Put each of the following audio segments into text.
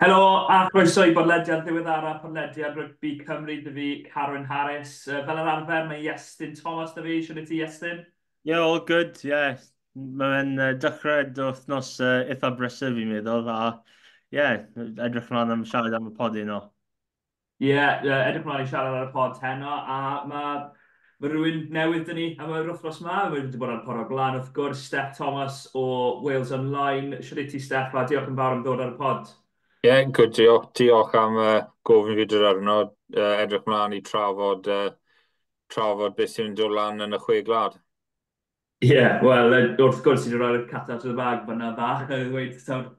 Helo a chroeso i bodlediad ddiweddara podlediad Rygbi Cymru, dy fi Carwyn Harris. Fel yr arfer, mae Iestyn Thomas dy fi. Siwr ti, Iestyn? Yeah, all good, yeah. Mae'n dechrau wythnos eitha brysur fi'n meddwl, a yeah, edrych mlaen am siarad am y pod heno. Ie, yeah, edrych mlaen i siarad ar y pod heno, a mae rhywun newydd dyn ni am yr wythnos yma. Mae wedi bod ar y pod o'r blaen, wrth gwrs, Steff Thomas o Wales Online. Siwr ti, Steff, a diolch yn fawr am ddod ar y pod. Ie, yeah, good, diolch. Diolch am gofyn fi dod arno. Edrych mlaen i trafod beth sy'n dod lan yn y chwe gwlad. Ie, yeah, wel, wrth gwrs, i wedi rhoi'r cat out of the bag fyna bach. Dweud, taw'r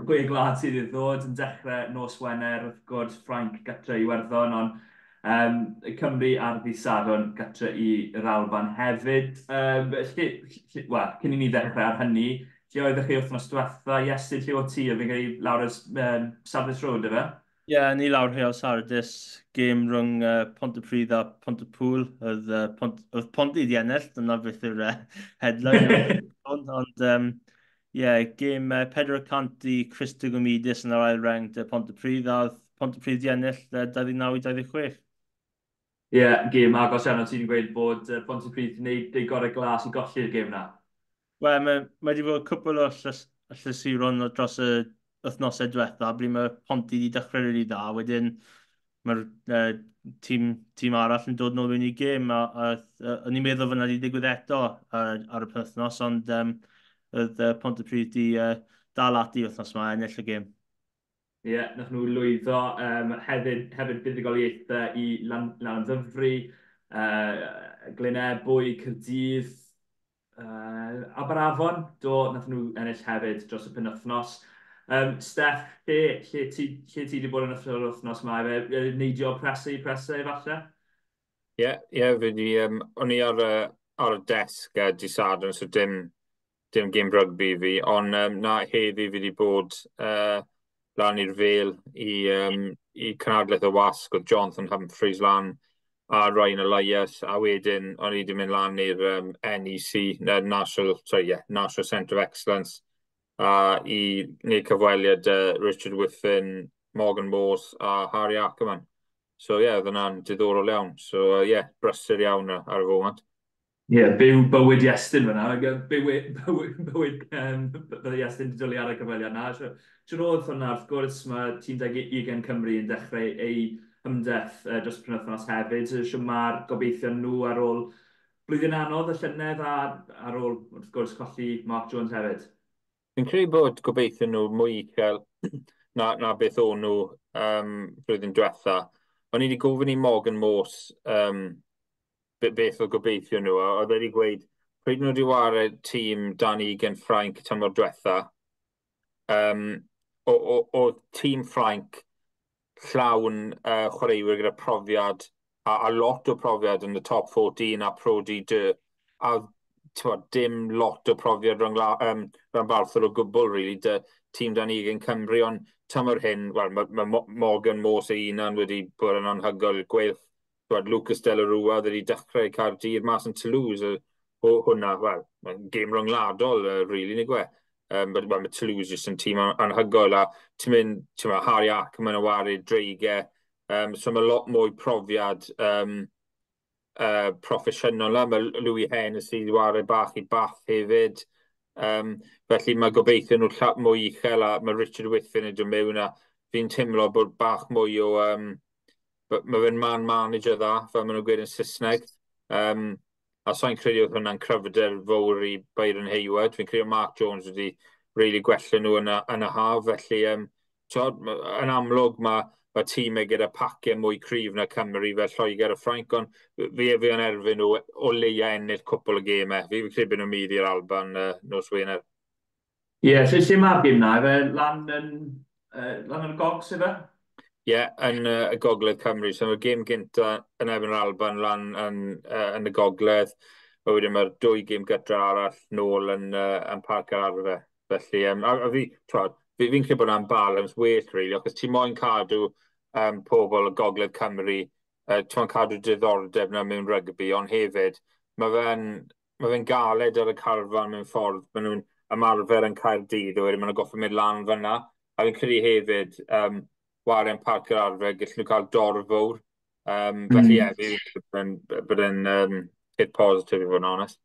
chwe gwlad sydd i ddod yn dechrau nos Wener, wrth gwrs, Ffrainc gatre i Iwerddon, ond Cymru ar ddydd Sadwrn gatre i'r Alban hefyd. Wel, cyn i ni ddechrau ar hynny, lle oeddech chi wythnos diwetha? Iestyn, lle o ti? Fi'n credu lawr y Sardis Road, efe? Ie, yeah, ni lawr Heol Sardis, gêm rhwng Pontypridd a Pontypŵl. Oedd Ponty di ennill, dyna beth yw'r headline. Ond, ie, yeah, gêm 400 i Chris Dicomidis yn yr ail reng dy Pontypridd, a oedd Pontypridd di ennill 29-26. Ie, yeah, gêm agos iawn, ti'n gweud bod Pontypridd wedi gwneud ei gorau glas i golli'r gêm na. Wel, mae wedi bod cwpl o llysuron dros y wythnosau diwetha, ble mae Ponty wedi dechrau rili dda, wedyn mae'r tîm arall yn dod nôl mewn i gêm, a o'n i'n meddwl fyna wedi digwydd eto ar y penwythnos, ond oedd Pontypridd wedi dal ati wythnos yma, ennill y gêm. Ie, yeah, nath nhw lwyddo hefyd buddugoliaethau i Lanymddyfri, Glynebwy, Caerdydd, Aberafon, do, nath nhw ennill hefyd dros y penwythnos. Steff, lle ti wedi bod yn ystod yr wythnos yma? Efe, neidio presse i presse efallai? Ie, yeah, yeah, fi di, o'n i ar y desg di Sadwrn, so dim gêm rygbi fi, ond na, heddi fi wedi bod lan i'r Fêl i cynhadledd y wasg, oedd Jonathan Humphreys lan a Ryan Elias, a wedyn o'n i wedi mynd lan i'r NEC, National, sorry, yeah, National Centre of Excellence, a i wneud cyfweliad Richard Whiffin, Morgan Morse a Harry Ackerman. So ie, yeah, oedd hwnna'n diddorol iawn. So ie, yeah, brysur iawn ar y foment. Ie, yeah, byw bywyd Iestyn fyna. Bywyd bydde Iestyn wedi dwlu ar y cyfweliad na. Siwr oedd hwnna, wrth gwrs, mae tîm 20 Cymru yn dechrau ei ymdaith dros y penwythnos hefyd. Siwr mae'r gobeithio nhw ar ôl blwyddyn anodd y llynedd a ar ôl, wrth gwrs, colli Mark Jones hefyd. Fi'n credu bod gobeithio nhw mwy uchel na beth o'n nhw blwyddyn diwetha. O'n i wedi gofyn i Morgan Morse beth oedd gobeithio nhw, a oedd wedi gweud, pryd nhw wedi ware tîm dan 20 Ffrainc tymor diwetha, o tîm Ffrainc llawn chwaraewyr gyda profiad, a lot o profiad yn y top 14 a Pro D2, a t'mod, dim lot o profiad rhanbarthol o gwbl, really, dy tîm dan 20 Cymru, ond tymor hyn, wel, ma Morgan Morse ei hunan wedi bod yn anhygoel, Gweilch, t'mod, Lucas de la Rua wedi dechrau Caerdydd mas yn Toulouse, o hwnna, wel, mae'n gêm rhyngwladol, really, nag yw e? But, well, mae Toulouse jyst yn tîm anhygoel, a ti'n mynd, ti'n mynd, Harry Ackerman yn ware Dreigiau, so mae lot mwy profiad proffesiynol la. Mae Louis Hennessy wedi ware bach i Bath hefyd. Felly mae gobeithio nhw mwy uchel, a mae Richard Whiffin yn dod mewn, a fi'n teimlo bod bach mwy o... mae fe'n man manager dda, fel maen nhw'n gweud yn Saesneg. A so'n credu oedd hwnna'n cryfder fawr i Byron Hayward. Fi'n credu Mark Jones wedi really gwella nhw yn y haf. Felly, t'od, yn amlwg mae tîmau gyda paciau mwy cryf na Cymru fel Lloegr a Ffrainc, ond fi yn erfyn nhw o leia ennill cwpl o gemau. Fi'n credu bod nhw'n mynd i'r Alban nos Wener. Ie, yeah, lle mae'r gêm na? Efe lan yn y Gogs, efe? Ie, yeah, yn y Gogledd Cymru. So mae'r gêm gynta yn erbyn yr Alban lan yn y Gogledd. A wedyn mae'r dwy gêm gytra arall nôl yn Parc yr Arfe. Felly, a fi, t'wod, fi'n credu bod hwnna'n balance well, really, achos ti moyn cadw pobl o Gogledd Cymru, ti moyn cadw diddordeb na mewn rygbi, ond hefyd, mae fe'n galed ar y carfan mewn ffordd. Maen nhw'n ymarfer yn Caerdydd, a wedyn maen nhw'n gorfod mynd lan fyna. A fi'n credu hefyd, waren Parc yr Arfer, gallen nhw cael dorfwr. Felly ie, fi'n bod yn hit positif i fod yn onest.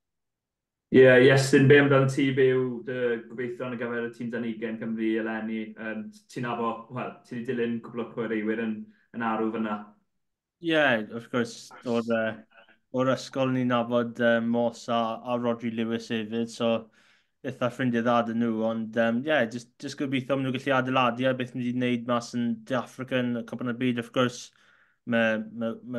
Ie, yeah, Iestyn, be amdano ti, be yw dy gobeithio ar gyfer y tîm dan 20 Cymru eleni? Ti'n nabo, wel, ti wedi dilyn cwpl o chwaraewyr yn arw fyna. Ie, yeah, wrth gwrs, o'r ysgol ni'n nabod Moss a Rodri Lewis hefyd, so eitha ffrindiau dda dyn nhw, ond yeah, just gobeithio maen nhw'n gallu adeiladu ar beth nhw wedi gwneud mas yn De Africa yn y Cwpan y Byd, wrth gwrs, mae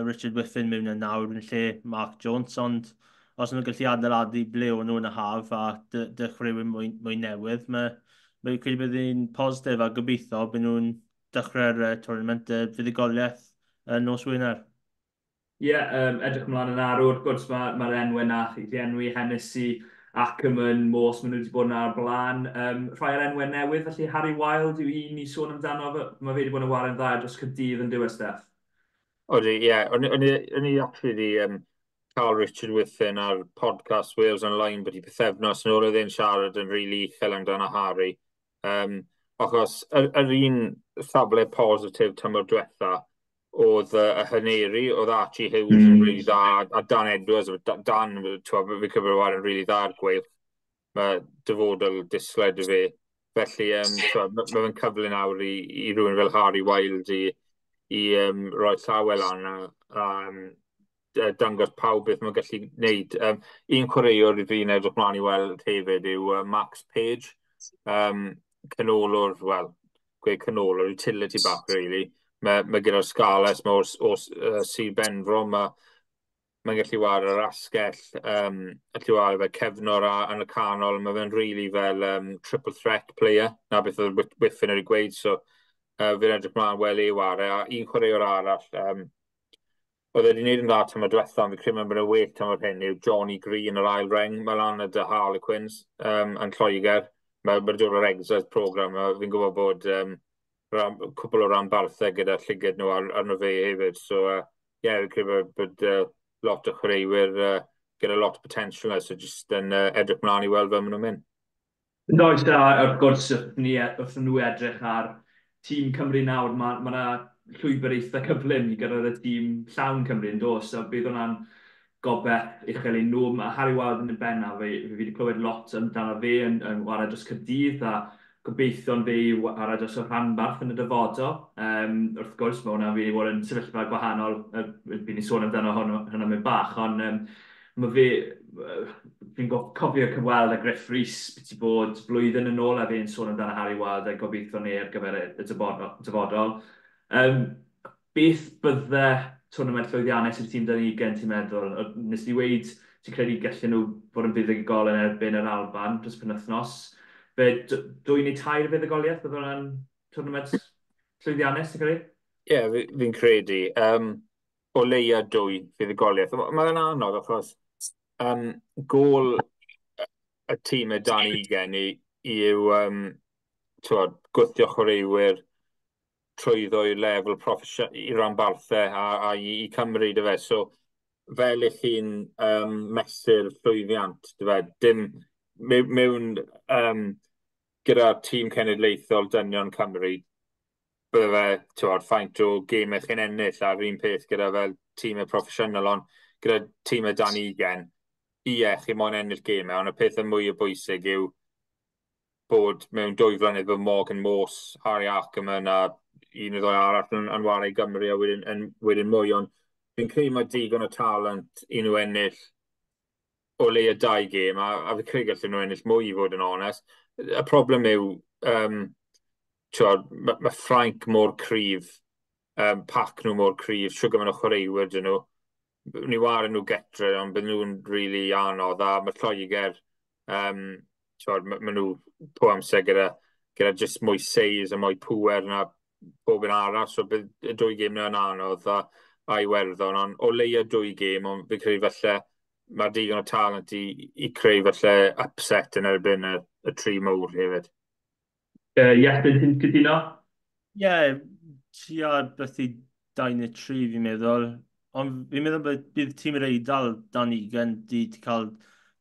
Richard Whiffin mewn yn nawr yn lle Mark Jones, ond os nhw'n gallu adeiladu ble o'n nhw yn y haf a dechreuwyr mwy newydd, mae credu bydd hi'n positif a gobeithio bydd nhw'n dechrau'r tournament fuddugoliaeth nos Wener. Ie, yeah, edrych ymlaen yn arw, wrth gwrs mae'r ma enwau na, chi wedi enwi Hennessy, Ackerman, Morse, maen nhw wedi bod yn ar blaen. Rhai o'r enwau newydd, felly Harry Wild yw un i sôn amdano, mae fe wedi bod yn ware'n dda dros Caerdydd yn diwedd, Steff. Odi, ie. Yeah. O'n i actually di cael Richard Whiffin ar podcast Wales Online bod i pythefnos yn ôl, oedd e'n siarad yn rili really uchel amdano Harry. Achos yr un safle positif tymor diwetha oedd y Haneri, oedd Archie Hughes yn really dda, a Dan Edwards, Dan, fi cyfro war yn really dda ar Gweilch. Mae dyfodol disgled i fi. Felly, mae fe'n cyfle nawr i rhywun fel Harry Wild i roi llawer lan a dangos pawb beth mae'n gallu gwneud. Un chwaraewr i fi'n edrych mlaen i weld hefyd yw Max Page, canolwr, wel, gweud canolwr, utility back, really. Mae gyda'r Scarlets, mae o Sir Benfro, mae'n gallu wario yr asgell, gallu wario fel cefnor a yn y canol, mae fe'n really fel triple threat player, na beth oedd Whiffin wedi gweud, so fi'n edrych mlaen weld ei wario, a un chwaraewr arall, oedd wedi gwneud yn dda tymor diwetha, ond fi'n credu mae'n bod yn well tymor hyn, yw Johnny Green, yr ail reng, mae lan y dy Harlequins yn Lloegr. Mae dod o'r Exiles programme, a fi'n gwybod bod cwpl o ranbarthau gyda llygad nhw arno fe hefyd. So, ie, yeah, fi'n credu bod lot o chwaraewyr gyda lot o potential, so jyst yn edrych mlaen i weld fel maen nhw'n mynd. Yn oes, a wrth gwrs, wrth nhw edrych ar tîm Cymru nawr, mae ma llwybr eitha cyflym i gyrraedd y tîm llawn Cymru yn dos, a bydd hwnna'n gobeith uchel i nhw. Mae Harry Wild yn y bennaf, fi wedi clywed lot amdano fe yn wario dros Caerdydd a gobeithio'n fe i wario dros y rhanbarth yn y dyfodol. Wrth gwrs, mae hwnna fi wedi bod yn sefyllfa gwahanol, fi'n ni sôn amdano hwnna mewn bach, ond mae fe, fi'n cofio cyfweld â Griff Rhys beth i bod blwyddyn yn ôl a fe'n sôn amdano Harry Wild a gobeithio ni ar gyfer y dyfodol. Beth bydde tournament llwyddiannus i'r tîm dan 20, ti'n meddwl? Nes di weud, ti'n credu gallen nhw fod yn fuddugol yn erbyn yr Alban dros penwythnos. Fe dwy neu tair fuddugoliaeth, bydde hwnna'n tournament llwyddiannus, ti'n credu? Ie, yeah, fi'n credu. O leia dwy fuddugoliaeth. Mae'n anodd achos gôl y tîm y dan 20 i yw t'wod, gwthio chwaraewyr trwyddo i'r lefel i ranbarthau a i Cymru, dy fe. So, fel i chi'n mesur llwyddiant, dy fe, dim mewn gyda'r tîm cenedlaethol dynion Cymru, bydde fe, t'wod, faint o gemau chi'n ennill a'r un peth gyda fel tîmau proffesiynol, ond gyda tîmau dan 20, ie, chi moyn ennill gemau, ond y peth y mwy o bwysig yw bod mewn 2 flynedd bod Morgan Morse, Harry Ackerman a un neu ddoi arall yn wario i Gymru a wedyn mwy, ond fi'n credu mae digon o talent i nhw ennill o leia 2 gêm, a fi'n credu gallen nhw ennill mwy i fod yn onest. Y problem yw, t'wod, ma Ffrainc mor cryf, pac nhw mor cryf, siwr gymaint o chwaraewyr dyn nhw. Ni wario nhw getre, ond bydden nhw'n rili anodd, a mae Lloegr, t'wod, ma nhw pob amser gyda jyst mwy seis a mwy pŵer na pob un arall, so bydd y 2 gêm yna'n anodd a Iwerddon, ond o leia 2 gêm, ond fi'n credu falle mae digon o talent i creu falle upset yn erbyn y tri mawr hefyd. Iestyn, ti'n cytuno? Ie, yeah, tua beth i 2 neu 3 fi'n meddwl. Ond fi'n meddwl bod bydd tîm yr Eidal dan 20 di cael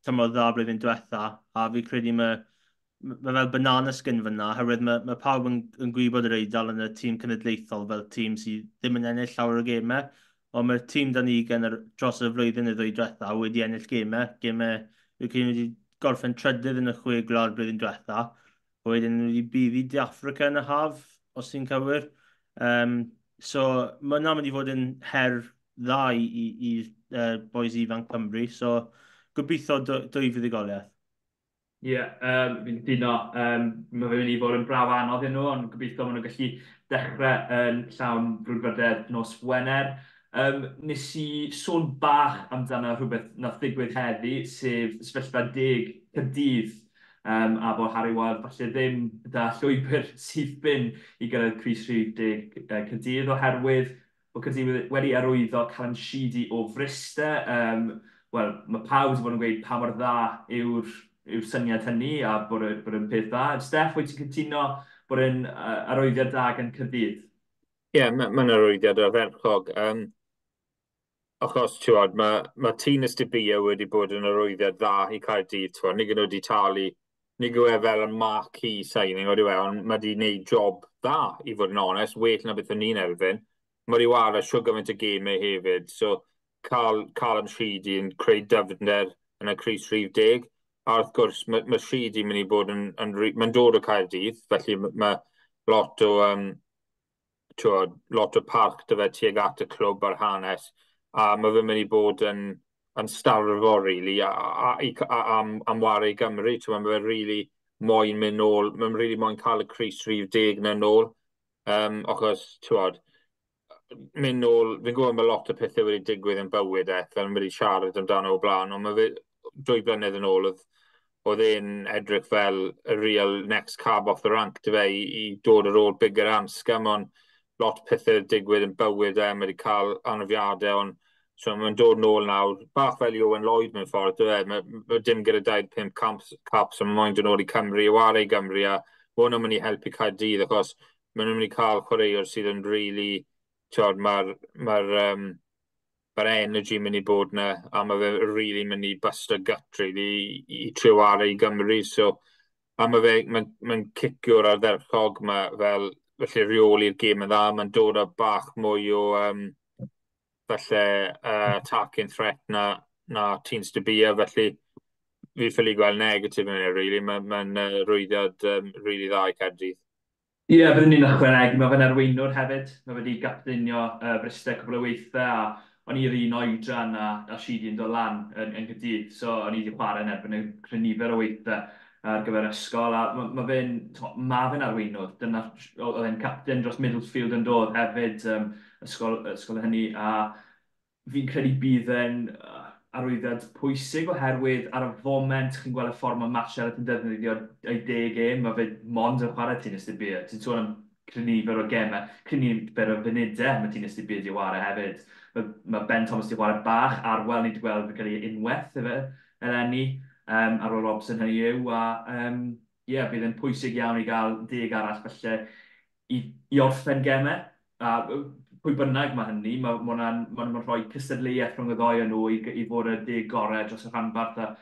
tymor dda blwyddyn diwetha, a fi'n credu mae Mae fel banana skin fyna, oherwydd mae pawb yn gwybod yr Eidal yn y tîm cenedlaethol fel tîm sydd ddim yn ennill llawer o gemau, ond mae'r tîm dan ni gen dros y flwyddyn y ddwy diwetha wedi ennill gemau. Gemau, wy'n credu wedi gorffen trydydd yn y Chwe Gwlad blwyddyn diwetha, wedyn wedi buddu De Affrica yn y haf, os ti'n cywir. So mae hwnna'n mynd i fod yn her dda i boys ifanc Cymru, so gobeithio dwy fuddugoliaeth. Ie, yeah, fi'n cytuno. Mae fe'n mynd i fod yn brawf anodd iddyn nhw, ond gobeithio maen nhw'n gallu dechrau yn llawn brwdfrydedd nos Wener. Nes i sôn bach amdano rhywbeth nath ddigwydd heddi, sef sefyllfa 10 Caerdydd, a bod Harry Wild falle ddim da llwybr syth bin i gyrraedd crys rhif 10 Caerdydd oherwydd bod Caerdydd wedi arwyddo Callum Sheedy o Fryste. Wel, mae pawb wedi bod yn gweud pa mor dda yw'r syniad hynny a bod e'n peth dda. Steff, wyt ti'n cytuno bod e'n arwyddiad da gan Caerdydd? Ie, yeah, mae'n ma arwyddiad ardderchog. Achos, ti'n gwybod, mae Tinus de Beer wedi bod yn arwyddiad dda i Caerdydd. Ti'n nid wedi talu, nid yw e fel y marquee signing, oed e, ond mae wedi gwneud job dda, i fod yn onest, well na beth o'n i'n erbyn. Mae wedi wara siwr gymaint o gemau hefyd, so cael Callum Sheedy yn creu dyfnder yn y crys rhif 10. A wrth gwrs, mae Sheedy mynd i bod yn mae'n dod o Caerdydd, felly mae lot o parch 'da fe tuag at y clwb a'r hanes, a mae fe'n mynd i bod yn starfo, really, a am ware i Gymru. Mae fe really moyn mynd nôl, mae'n really moyn cael y crys rhif 10 na nôl, achos, ti'n mynd nôl, fi'n gwybod mae lot o pethau wedi digwydd yn bywyd e, fel wedi siarad amdano o blaen, ond mae fe 2 blynedd yn ôl, oedd e'n edrych fel a real next cab off the rank, dy fe, i dod ar ôl Biggar, Anscombe, ond lot o pethau digwydd yn bywyd e, mae wedi cael anafiadau, ond so mae'n dod nôl nawr, bach fel i Owen Lloyd mewn ffordd, dy fe, mae dim gyda 25 caps, so mae'n moyn dod nôl i Cymru, i ware i Gymru, a mae hwnna'n mynd i helpu Caerdydd, achos maen nhw'n mynd i cael chwaraewr sydd yn really, mae'r energy mynd i bod na, a mae fe really mynd i bust a gut, really, i trio ware i Gymru. So, a mae fe, mae'n ma ciciwr ardderchog, mae fel, felly reoli'r gêm yn dda, mae'n dod â bach mwy o, falle, attacking threat na Tinus De Beer, felly fi ffili gweld negatif yn e, really. Mae'n ma rwyddiad really dda i Caerdydd. Ie, yeah, byddwn ni'n ychwanegu, mae fe'n arweinwr hefyd. Mae wedi gaptenio Bryste cwbl o weithiau, a o'n i'r un oedran a Sheedy yn dod lan yn Caerdydd. So o'n i wedi chwarae yn erbyn y cryn nifer o weithiau ar gyfer ysgol. A ma fe'n ma fe arweinwr. Dyna, oedd e'n captain dros Middlefield yn dod hefyd, ysgol hynny. A fi'n credu bydd e'n arwyddiad pwysig oherwydd ar y foment chi'n gweld y ffordd mae Matt Sherratt yn defnyddio ei 10 gêm, mae fe mond yn chwarae Tinus De Beer. Ti'n sôn am cryn nifer o gemau, cryn nifer o funudau mae Tinus De Beer wedi chwarae hefyd. Mae Ben Thomas wedi chwarae bach, Arwel ni wedi gweld fe cael ei unwaith efe eleni, Arwel Robson hynny yw, a yeah, bydd yn pwysig iawn i gael 10 arall falle i orffen gemau. A pwy bynnag mae hynny, ma rhoi cystadleuaeth rhwng y ddoi o nhw i fod y 10 gorau dros y rhanbarth, a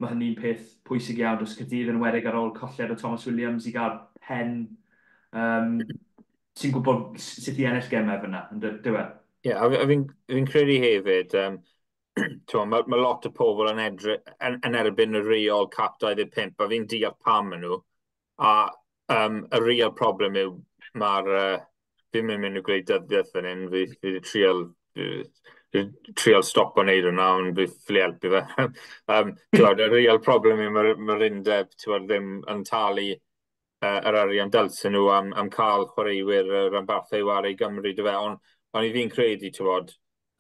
mae hynny'n peth pwysig iawn dros Caerdydd, yn enwedig ar ôl colled o Thomas Williams i gael pen sy'n gwybod sut i ennill gemau fyna, yn dyw e? Ie, yeah, a fi'n fi credu hefyd, ma lot o pobl yn erbyn y reol cap 25, a fi'n deall pam maen nhw. A y real problem yw mae'r fi'n mynd i gwleidyddiaeth fan hyn, fi wedi trial stopo wneud hwnna, ond fi ffili helpu fe. Ti'n y real problem yw ma undeb, ti'n, ddim yn talu yr arian dylsyn nhw am cael chwaraewyr y rhanbarthau i ware i Gymru, dy fe, ond i fi'n credu, ti'n bod,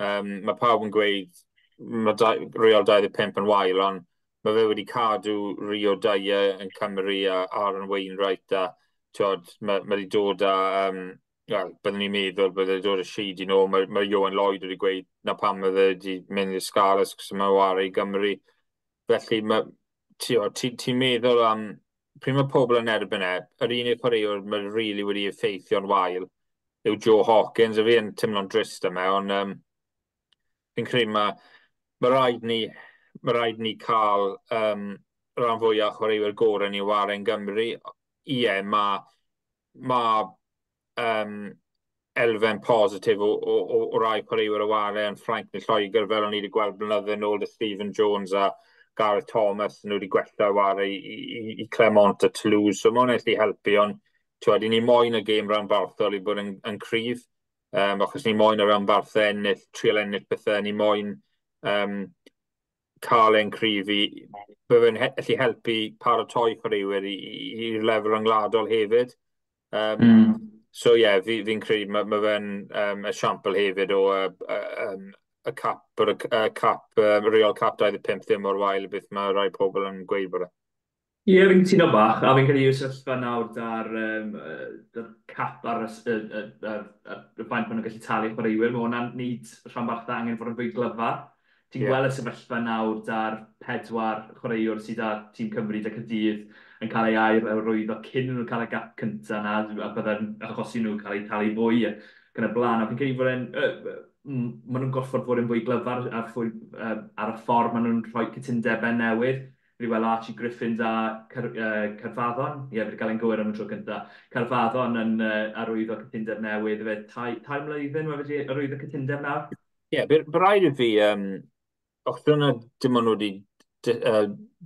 mae pawb yn gweud mae reol 25 yn wael, ond mae fe wedi cadw Rio Dyer yn Cymru a Aaron Wainwright a ti'n mae wedi dod â well, byddwn ni'n meddwl bydd wedi dod â Sheedy nôl. Mae Ioan Lloyd wedi gweud na pam mae fe wedi mynd i'r Scarlets, cos mae ware i Gymru. Felly, ti meddwl am pryd mae pobl yn erbyn e, yr unig chwaraewr mae really wedi effeithio'n wael yw Joe Hawkins, a fi yn teimlo'n drist yma, ond fi'n credu mae rhaid ni cael rhan fwyaf chwaraewyr gorau ni ware yn Gymru. Ie, mae elfen positif o rai chwaraewyr o ware yn Ffrainc neu Lloegr, fel o'n i wedi gweld blynydde nôl 'da Stephen Jones a Gareth Thomas, nhw wedi gwella ware i Clermont a Toulouse, so mae hwnna'n gallu helpu, ond twed, ni moyn y gêm ranbarthol i bod yn cryf, achos ni moyn y ranbarthau ennill, trial ennill pethau, ni moyn cael e'n cryf i, bydde'n gallu helpu paratoi chwaraewyr i'r lefel rhyngwladol hefyd. So ie, yeah, fi credu ma fe'n esiampl hefyd o y cap, y cap, reol cap 25 ddim mor wael beth mae rai pobl yn gweud bod e. Ie, yeah, fi'n cytuno bach, a fi'n credu yw'r sefyllfa nawr da'r cap ar y faint maen nhw'n gallu talu chwaraewyr, mae hwnna'n neud rhanbarthau angen fod yn fwy glyfar. Ti'n gweld y sefyllfa nawr da'r pedwar chwaraewr sydd â tîm Cymru 'da Caerdydd yn cael ei air arwyddo cyn nhw'n cael y gap cyntaf na, a bydde'n achosi nhw cael eu talu fwy ac yn y blaen. A fi'n credu fod e'n, maen nhw'n gorfod fod yn fwy glyfar ar y ffordd maen nhw'n rhoi cytundebau newydd. Fi weld Archie Griffin a Caerfaddon, ie, fi wedi cael ein gywir am y tro cyntaf. Caerfaddon yn arwyddo cytundeb newydd, fe 3 mlynedd mae wedi arwyddo cytundeb nawr? Ie, yeah, by rhaid i fi, och dyna dim ond wedi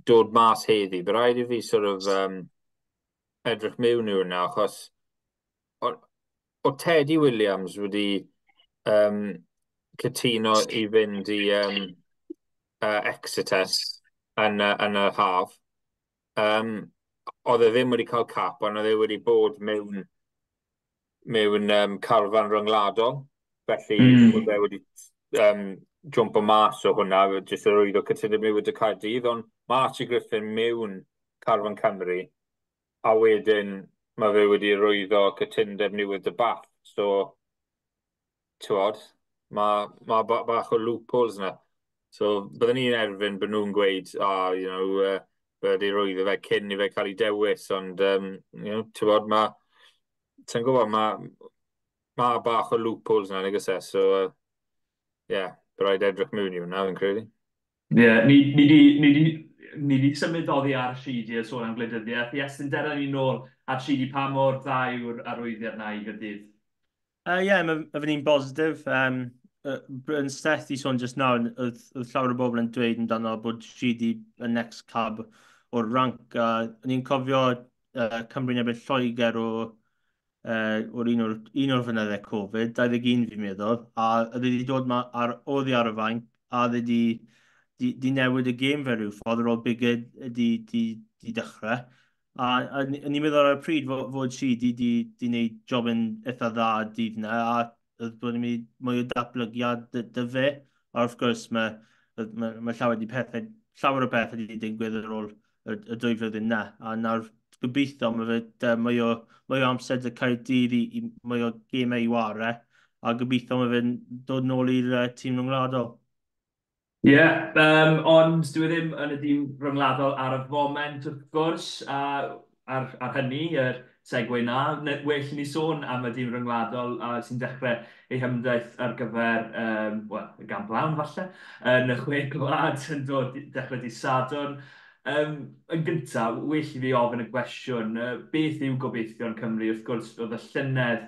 dod mas heddi, by rhaid i fi sort of edrych mewn i hwnna, achos o Teddy Williams wedi cytuno i fynd i Exeter yn y haf. Oedd e ddim wedi cael cap, ond oedd e wedi bod mewn carfan ryngwladol. Felly, oedd e wedi jumpo mas o hwnna, jyst yr arwyddo cytundeb newydd 'da Caerdydd, ond mae Archie Griffin mewn carfan Cymru, a wedyn mae fe wedi arwyddo cytundeb newydd 'da Bath. So, ti'n mae bach o loopholes yna. So, byddwn ni'n erfyn bod nhw'n gweud, oh, wedi arwyddo fe cyn i fe cael ei dewis, ond, ti'n bod, mae, ti'n gwybod, mae bach o loopholes yna, nag oes e, so, yeah, rhaid edrych mewn i hwnna, fi'n credu. Ie, yeah, ni di symud oddi ar Sheedy a sôn am gwleidyddiaeth. Iestyn, dere ni nôl ar Sheedy, pa mor dda yw'r arwyddiad na i Gaerdydd? Ie, yeah, mae fe'n un bositif. Yn Steph i sôn just nawr, oedd llawer o bobl yn dweud amdano bod Sheedy y next cab o'r rank. O'n i'n cofio Cymru yn erbyn Lloegr o'r un o'r flynyddau Covid, 21 fi'n meddwl, a oedd wedi dod ma ar, oddi ar y fainc, a oedd wedi di newid y gêm fe rhyw ffordd ar ôl Biggar di dechrau. A ni'n meddwl ar y pryd fod si di wneud job yn eitha dda dydd yna, a oedd bod yn mynd mwy o datblygiad dy fe. A wrth gwrs mae llawer o pethau wedi digwydd ar ôl y 2 flwyddyn yna. A nawr gobeithio mae fe mwy o amser 'da Caerdydd i mwy o gemau i ware, a gobeithio mae fe'n dod nôl i'r tîm rhyngwladol. Ie, yeah, ond dwi e ddim yn y dîm rhyngwladol ar y foment wrth gwrs, a ar hynny, yr segue na, well i ni sôn am y dîm rhyngwladol a sy'n dechrau ei hymdaith ar gyfer, well, y Gamp Lawn falle, yn y Chwe Gwlad yn dod dechrau dydd Sadwrn. Yn gyntaf, well i fi ofyn y cwestiwn, beth yw gobeithion Cymru? Wrth gwrs, oedd y llynedd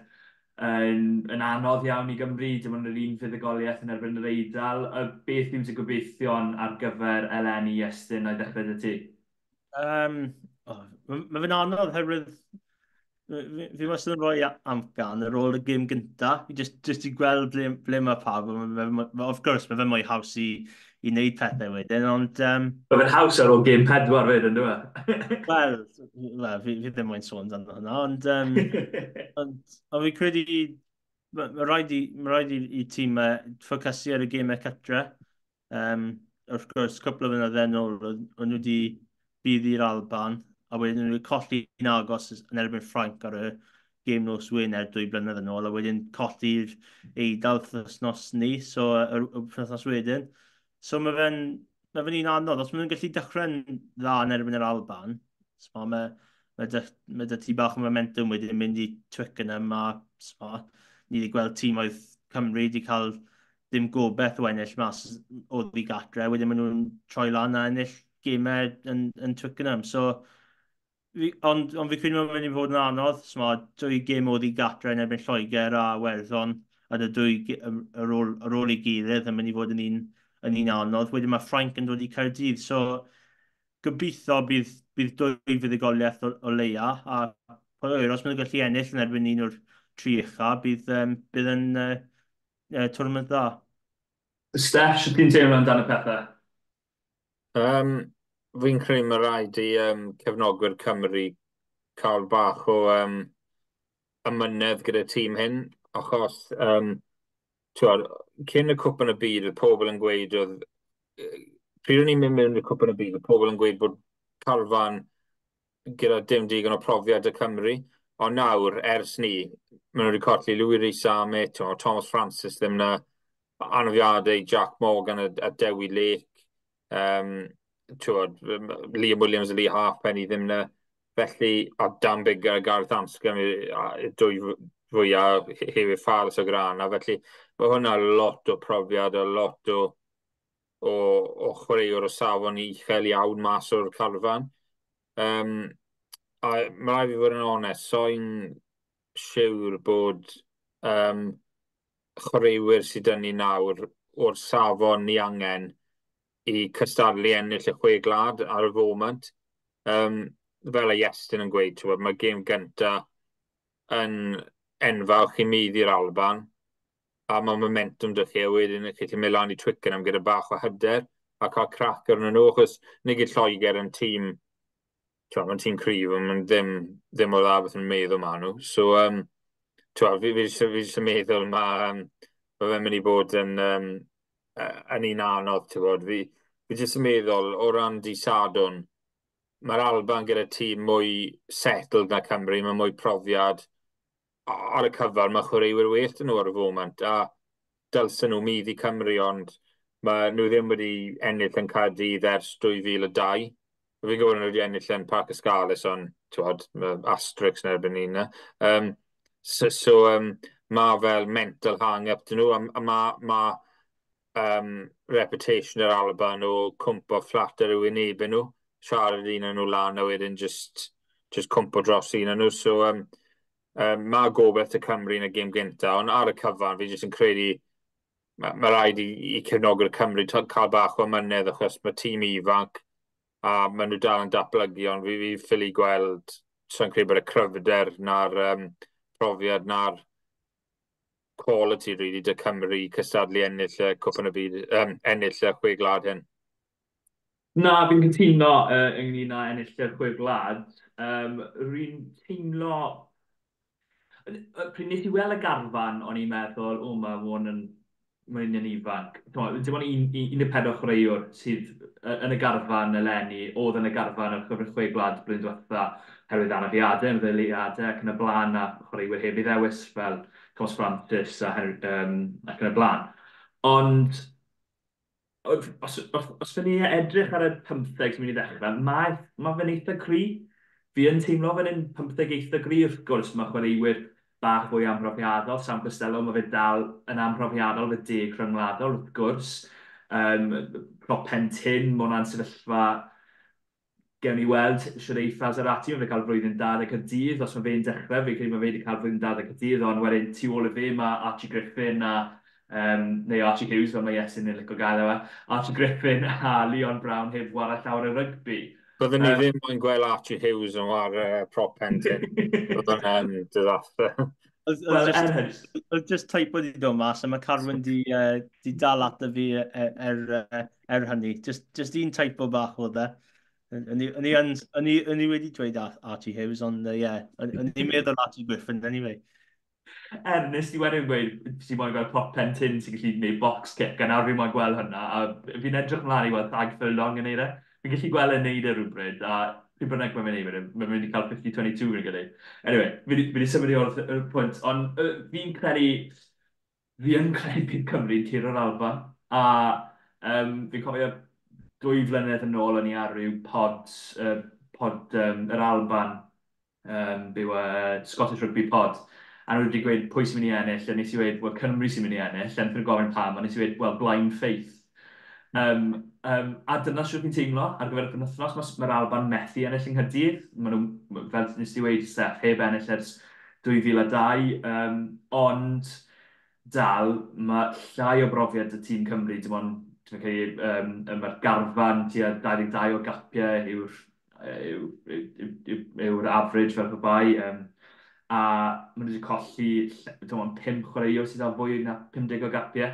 yn anodd iawn i Gymru, dim ond yr un fuddugoliaeth yn erbyn yr Eidal. Beth yw dy gobeithion ar gyfer eleni, Iestyn, a'i ddechrau 'da ti? Oh, mae fe'n anodd oherwydd fi wastad yn rhoi amcan ar ôl y gêm gynta, just i gweld ble mae pawb. Of course, mae fe'n mwy haws i wneud pethau wedyn, ond Mae fe'n haws ar ôl gêm 4 fyd, yn dweud? Wel, fi ddim moyn sôn dan hwnna, ond fi credu mae rhaid i tîm ffocysu ar y gemau catre. Wrth gwrs, cwpl o flynyddoedd nôl, o'n nhw wedi bydd i'r Alban, a wedyn nhw wedi colli yn agos yn erbyn Ffrainc ar y gêm nos Wener 2 blynedd yn ôl, a wedyn colli'r Eidal wythnos ni, so yr wythnos wedyn. So mae fe'n un anodd, os maen nhw'n gallu dechrau'n dda yn erbyn yr Alban, so mae dy ti bach o momentum wedyn mynd i Twickenham a so, ni wedi gweld tîmoedd Cymru wedi cael dim gobeith o ennill mas oddi gatre, wedyn maen nhw'n troi lan a ennill. gemau yn Twickenham. So, ond fi credu mae'n mynd i fod yn anodd. So, mae dwy gêm oedd i gatre yn erbyn Lloegr a Werddon, a dy dwy ar ôl i gilydd yn mynd i fod yn un anodd. Wedyn mae Ffrainc yn dod i Caerdydd. So, gobeithio bydd dwy fuddugoliaeth o leia, a pwy ŵyr, os maen nhw'n gallu ennill yn erbyn un o'r tri ucha, bydd yn tournament dda. Steph, sut ti'n teimlo amdano pethau? Fi'n credu mae rhaid i cefnogwyr Cymru cael bach o amynedd gyda tîm hyn, achos twod, cyn y Cwpan y Byd, oedd pobl yn gweud oedd... Pryd o'n i'n mynd mewn i'r Cwpan y Byd, oedd pobl yn gweud bod carfan gyda dim digon o profiad y Cymru. Ond nawr, ers ni, maen nhw wedi colli Louis Rees-Zammit, Tomas Francis ddim na, anafiadau Jack Morgan a Dewi Lake, twod, Liam Williams a Lee Halfpenny ddim na. Felly, a Dan Biggar a Gareth Anscombe, y dwy fwyaf hefyd Faris o Grana. Felly, mae hwnna lot o profiad a lot o chwaraewr o safon uchel iawn mas o'r carfan. A mae rhaid fi fod yn onest, so'n siwr bod chwaraewyr sydd dyn ni nawr o'r safon ni angen i cystadlu ennill y Chwe Gwlad ar y foment. Fel y Iestyn yn gweud, twod, mae gêm gynta yn enfawr i maeddu'r Alban, a mae momentum 'da chi, a wedyn chi mynd lan i Twickenham gyda bach o hyder a cael crac arnyn nhw, achos nid yw Lloegr yn tîm, mae'n tîm cryf, ond mae'n ddim o'r dda beth yn meddwl maen nhw. So, twod, fi jyst yn meddwl mae fe'n mynd i bod yn un anodd, ti'n bod. Fi jyst yn meddwl, o ran dydd Sadwrn, mae'r Alban gyda tîm mwy settled na Cymru, mae mwy profiad. Ar y cyfan, mae chwaraewyr well 'da nhw ar y foment, a dylsen nhw maeddu Cymru, ond mae nhw ddim wedi ennill yn Caerdydd ers 2002. Fi'n gwybod nhw wedi ennill yn Parc y Scarlets, ond twod, mae asterisks yn erbyn ni yna. So, mae fel mental hang-up 'da nhw, a mae reputation yr Alban o cwmpo fflat ar eu wynebau nhw, siarad un nhw lan a wedyn just cwmpo dros un nhw. So, mae gobeith y Cymru yn y gêm gyntaf, ond ar y cyfan, fi jyst yn credu mae rhaid i cefnogwyr Cymru cael bach o amynedd achos mae tîm ifanc a maen nhw dal yn datblygu, ond fi ffili gweld, so'n credu bod y cryfder na'r profiad na'r quality really 'da Cymru cystadlu ennill y Cwpan y Byd, ennill y Chwe Gwlad hyn. Na, fi'n cytuno ynglyn â ennill y Chwe Gwlad. Rwy'n teimlo... Pryd nes i weld y garfan, o'n i'n meddwl, o, mae hwn yn mae'n un ifanc. Dim ond 14 chwaraewr sydd yn y garfan eleni, oedd yn y garfan ar gyfer Chwe Gwlad blwyddyn diwetha, herwydd anafiadau, ymddeoliadau ac yn y blaen, a chwaraewyr heb ei ddewis fel Tomas Francis a Henry, ac yn y blaen. Ond os fy ni edrych ar y 15 sy'n mynd i ddechrau, mae fe'n eitha cry. Fi yn teimlo fe'n un 15 eitha gry. Wrth gwrs, mae chwaraewyr bach fwy amhrofiadol. Sam Costello, mae fe dal yn amhrofiadol, fe 10 rhyngwladol, wrth gwrs. Prop pen tyn, mae hwnna'n sefyllfa gewn ni weld shwt eiff Azzarati, mae fe cael flwyddyn da yn y Caerdydd, os mae fe'n dechrau, fi'n credu mae fe wedi cael flwyddyn da yn y Caerdydd, ond wedyn tu ôl i fe mae Archie Griffin a, neu Archie Hughes, fel mae Iestyn yn licio gael e, Archie Griffin a Leon Brown heb warae llawer o rygbi. Byddwn ni ddim moyn gweld Archie Hughes yn ware prop pen tyn. Byddwn yn disaster. Wel, oedd just typo wedi dod mas, a mae Carwyn di dal ato fi er hynny. Just un typo bach oedd e. O'n i wedi dweud Archie Hughes, ond ie, yeah, o'n i'n meddwl Archie Griffin, anyway. Er, nes ti wedyn gweud, ti'n moyn gweld prop pen tyn sy'n gallu gwneud box kick, a nawr fi'n moyn gweld hynna, a fi'n edrych ymlaen i weld Tadhg Furlong yn neud e. Fi'n gallu gweld e'n neud e rhywbryd, a pryd bynnag mae'n neud e, mae'n mynd i cael 50-22 fi'n credu. Anyway, fi wedi symud i o'r pwynt, ond fi yn credu bydd Cymru'n curo'r Alban, a fi'n cofio 2 flynedd yn ôl o'n i ar ryw pod yr Alban, byw Scottish Rugby Pod, a nhw wedi gweud pwy sy'n mynd i ennill, a nes i weud, "Wel, Cymru sy'n mynd i ennill," a wnaethon nhw gofyn pam, a nes i weud, "Well, blind faith." A dyna sut fi'n teimlo ar gyfer y penwythnos. Mae'r Alban methu ennill yng Nghaerdydd. Maen nhw, fel nes i weud, Steff, heb ennill ers 2002. Ond dal, mae llai o brofiad y tîm Cymru, dim ond, dwi'n credu, mae'r garfan tua 22 o gapiau yw'r average fel pe bai. A maen nhw wedi colli dim ond 5 chwaraewr sydd â fwy na 50 o gapiau.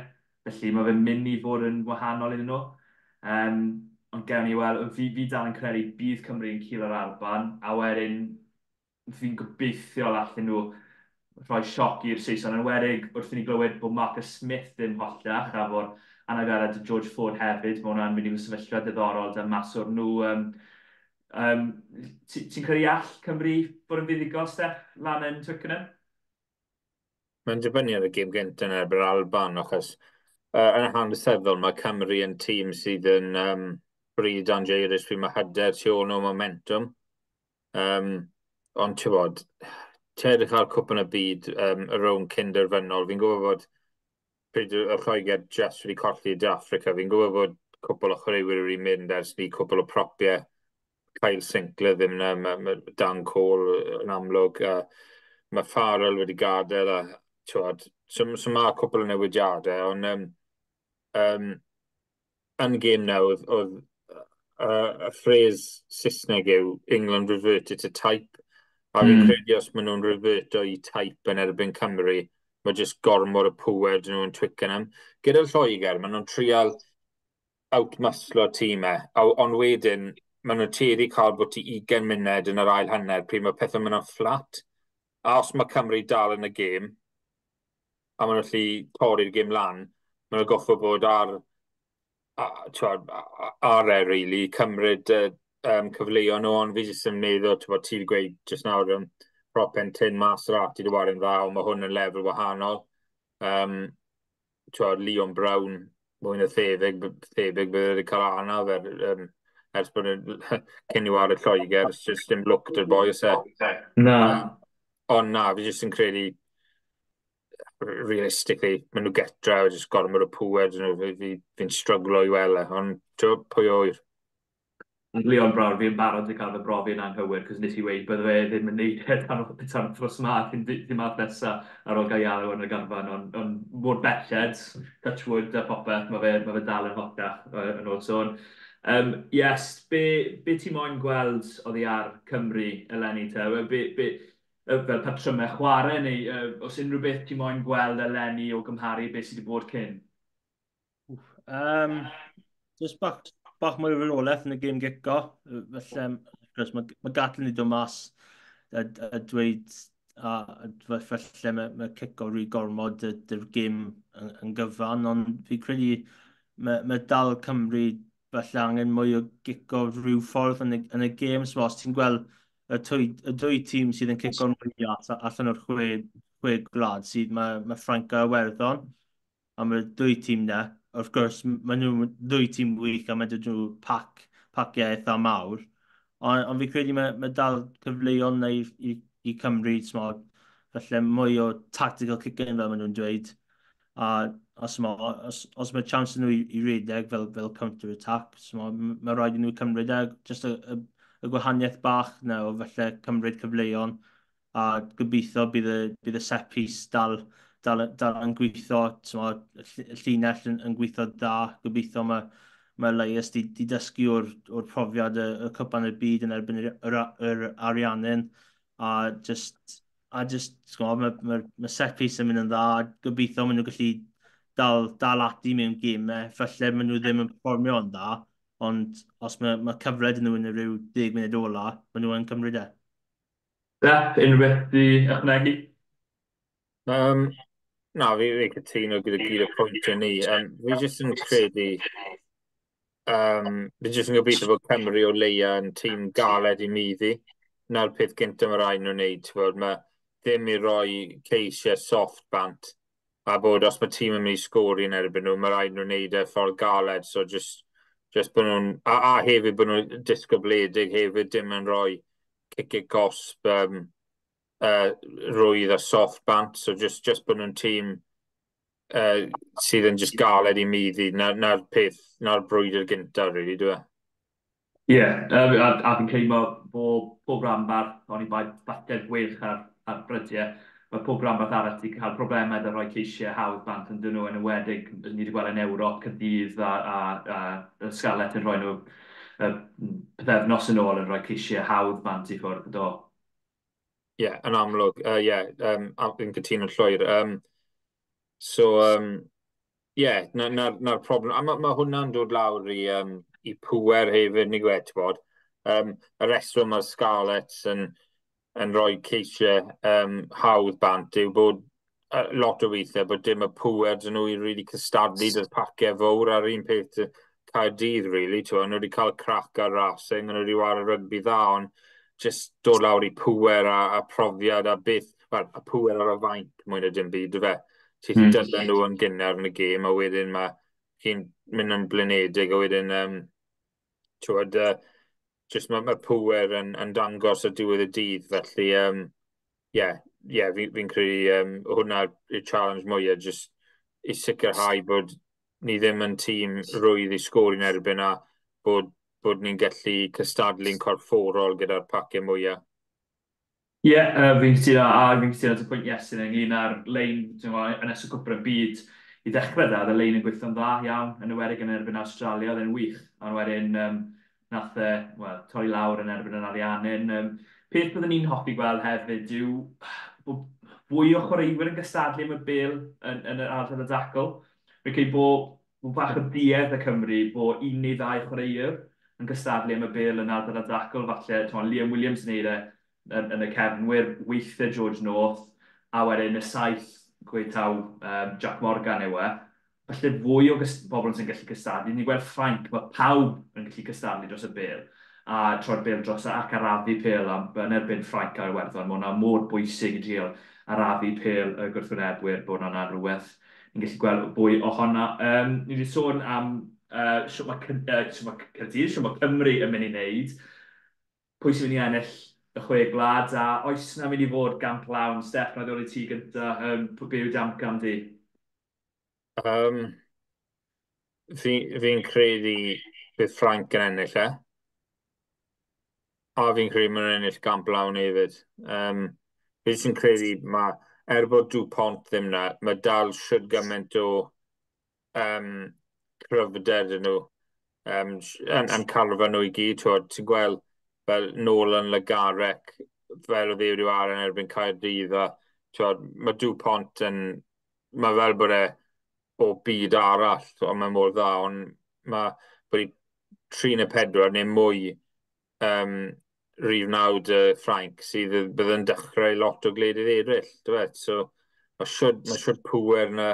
Felly mae fe'n mynd i fod yn wahanol iddyn nhw. Ond gewn ni weld, fi dal yn credu bydd Cymru yn curo'r Alban, a wedyn fi'n gobeithio allan nhw rhoi sioc i'r Saeson, yn enwedig wrth i ni glywed bod Marcus Smith ddim hollach a bod anafiadau George Ford hefyd, mae hwnna'n mynd i fod sefyllfa diddorol da mas o'r nhw. Ti'n credu all Cymru fod yn fuddugol, Steff, lan yn Twickenham? Mae'n dibynnu ar y gêm gyntaf yn erbyn Alban, achos yn hanesyddol mae Cymru yn tîm sydd yn bryd dangerous, pryd mae hyder tu ôl nhw, momentum. Ond ti'n bod, ti'n edrych ar Cwpan y Byd, y rownd cynderfynol, fi'n gwybod bod pryd y Lloegr just wedi colli De Affrica, fi'n gwybod bod cwpl o chwaraewyr wedi mynd ers ni, cwpl o propiau, Kyle Sinckler ddim yna, mae Dan Cole yn amlwg, mae Farrell wedi gadael, a t'wod, so mae cwpl o newidiadau, ond yn gêm nawr, oedd y phrase Saesneg yw "England reverted to type", a fi'n credu os maen nhw'n reverto i type yn erbyn Cymru, mae jyst gormod o pŵer dyn nhw'n Twickenham. Gyda'r Lloegr, maen nhw'n trial outmuslo tîmau, ond wedyn maen nhw'n tueddu cael bod ti 20 munud yn yr ail hanner pryd mae pethau'n mynd yn fflat. A os mae Cymru dal yn y gêm, a maen nhw'n gallu torri'r gêm lan, maen nhw'n goffo bod ar, t'wod, ar e, really, cymryd cyfleoedd nhw, ond fi jyst yn meddwl, t'wod, ti'n gweud jyst nawr, prop pen tyn mas o'r ati wedi wario dda, ond mae hwn yn lefel wahanol. T'wod, Leon Brown, mwy na thebyg bydd wedi cael anaf ers bod yn cyn i wario Lloegr, it's just dim look dy'r boi oes e. Na. Ond na, fi jyst yn credu realistically, maen nhw getra, jyst gormod o pŵer, nhw, fi'n stryglo i weld e, ond ti'n pwy oer. Leon Brown, fi'n barod i cael fy brofi yn anghywir, cos nes i weud bydde fe ddim yn neud e tan wythnos ma, cyn math nesaf ar ôl gael ei alw yn y garfan, ond mor belled, touch wood a popeth, mae fe dal yn hotach yn ôl sôn. Yes, be ti moyn gweld oddi ar Cymru eleni te? Be, fel patrymau chwarae neu os unrhyw beth ti moyn gweld eleni o gymharu beth sydd wedi bod cyn? Just bach mwy o reolaeth yn y gêm gico. Felly, wrth mae Gatland wedi dod mas a dweud a felly mae cico rhy gormod y gêm yn gyfan, ond fi credu mae dal Cymru felly angen mwy o gico rhyw ffordd yn y gêm. So, os ti'n gweld y dwy tîm sydd yn cico'n mwyaf allan o'r chwe gwlad, sydd mae Ffrainc a Iwerddon, a mae'r dwy tîm na, wrth gwrs, maen nhw ddwy tîm wych a mae dyn nhw paciau eitha mawr. Ond fi credu mae dal cyfleon na i Cymru, smod, felly mwy o tactical kicking fel maen nhw'n dweud. A os mae chance nhw i redeg fel counter attack, smod, mae rhaid i nhw cymryd e, just y gwahaniaeth bach na o felly cymryd cyfleon a gobeithio bydd y set piece dal yn gweithio, t'mod, y llinell yn gweithio da, gobeithio mae Elias di dysgu o'r profiad y Cwpan y Byd yn erbyn yr Ariannin, a just, t'mod, mae set piece yn mynd yn dda, gobeithio maen nhw'n gallu dal ati mewn gemau, falle maen nhw ddim yn performio yn dda, ond os mae cyfle dyn nhw yn y rhyw 10 munud ola, maen nhw yn cymryd e. Beth, unrhyw beth i ychwanegu? Na, fi cytuno gyda gyd y pwyntiau ni. Fi jyst yn credu, fi jyst yn gobeithio bod Cymru o leia yn tîm galed i maeddu. Na'r peth gyntaf mae rhaid nhw'n wneud, ti'n bod, mae ddim i roi ceisiau soft bant, a bod os mae tîm yn mynd i sgori yn erbyn nhw, mae rhaid nhw'n wneud e ffordd galed, so just bod nhw'n, a hefyd bod nhw'n disgybledig hefyd, dim yn rhoi ciciau gosb rwydd a soft bant, so just bod nhw'n tîm sydd yn just galed i middi. Na'r na peth, na'r brwydr gyntaf, really, dwi e? Ie, yeah, a fi'n credu bod pob rhanbarth, o'n i bai falle'r Gweilch ar brydiau, mae pob rhanbarth arall wedi cael problemau 'da rhoi ceisiau hawdd bant yn dyn nhw, yn enwedig, ni wedi gweld yn Ewrop, Caerdydd a Scarlets yn rhoi nhw pythefnos yn ôl yn rhoi ceisiau hawdd bant i ffwrdd, do. Ie, yeah, yn amlwg. Ie, yeah, fi'n cytuno'n llwyr. So, ie, yeah, na problem. A ma hwnna'n dod lawr i pwer hefyd, ni gwed, ti'n bod. Y reswm mae'r Scarlets yn rhoi ceisiau hawdd bant yw bod lot o weithiau bod dim y pwer dyn nhw i really cystadlu dy'r paciau fawr ar un peth Caerdydd, really. Ti'n nhw wedi cael crac ar Racing, nhw wedi chwarae rygbi dda, ond just dod lawr i pwer a profiad a beth, well, a pwer ar y fainc mwy na dim byd, fe. Ti'n dylai nhw yn gynnar yn y gêm, a wedyn mae chi'n mynd yn blinedig, a wedyn, ti'n just mae pwer yn dangos ar diwedd y dydd, felly, yeah, fi credu hwnna yw'r challenge mwyaf, just i sicrhau bod ni ddim yn tîm rwydd i sgori'n erbyn a bod ni'n gallu cystadlu'n corfforol gyda'r paciau mwyaf. Ie, yeah, fi'n cytuno, a fi'n cytuno at y pwynt Iestyn ynglyn â'r lein, ti'n gwybod, yn ystod Cwpan y Byd, i ddechrau da, oedd y lein yn gweithio'n dda iawn, yn enwedig yn erbyn Australia, oedd e'n wych, ond wedyn nath e, well, torri lawr yn erbyn yr Ariannin. Peth byddwn ni'n hoffi gweld hefyd yw bod fwy o chwaraewyr yn gystadlu am y bêl yn yr ardal y dacl. Fi'n credu bod bach o duedd y Cymru bod un neu ddau chwaraewr yn cystadlu am y bêl yn ardal y dacl. Falle, t'mod, Liam Williams yn neud e yn y cefnwyr, weithiau George North, a wedyn y saith gweud taw Jack Morgan yw e. Falle fwy o bobl sy'n gallu cystadlu. Ni'n gweld Ffrainc, mae pawb yn gallu cystadlu dros y bêl a troi'r bêl dros ac arafu pêl am, yn erbyn Ffrainc a'r Iwerddon. Mae hwnna mor bwysig i drio arafu pêl y gwrthwynebwyr, bod hwnna'n rhywbeth ni'n gallu gweld fwy ohona. Ni wedi sôn am shwt mae Caerdydd, shwt mae Cymru yn mynd i wneud, pwy sy'n mynd i ennill y Chwe Gwlad, a oes na mynd i fod gamp lawn? Steff, na ddod i ti gynta, be yw dy amcan di? Fi credu bydd Ffrainc yn ennill e. A fi'n credu mae'n ennill gamp lawn hefyd. Fi sy'n credu mae, er bod Dupont ddim na, mae dal siwd gymaint o cryfder dyn nhw yn carfan nhw i gyd. Ti'n gweld fel Nolan Le Garrec, fel oedd e wedi chwarae yn erbyn Caerdydd, a twod, mae Dupont yn, mae fel bod e o byd arall, ond mae mor dda, ond mae bod i 3 neu 4 neu mwy rhif 9 y Ffrainc sydd bydd yn dechrau lot o gwledydd eraill, dwi? So, mae siwd pwer na,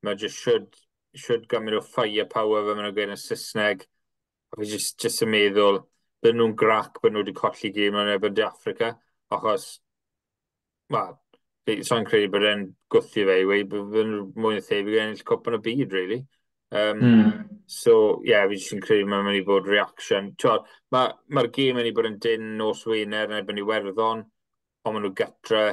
mae jyst siwd gymaint o firepower fel maen nhw'n gweud yn Saesneg. A fi just yn meddwl, byd nhw'n grac bod nhw wedi colli gêm yn erbyn De Affrica, achos, wel, so'n credu bod e'n gwthio fe i weud, bod nhw mwy na thebyg yn ennill Cwpan y Byd, really. So, ie, yeah, fi jyst yn credu mae'n mynd i bod reaction. Mae'r ma gêm yn mynd i bod yn dyn nos Wener yn erbyn Iwerddon, ond maen nhw gytre.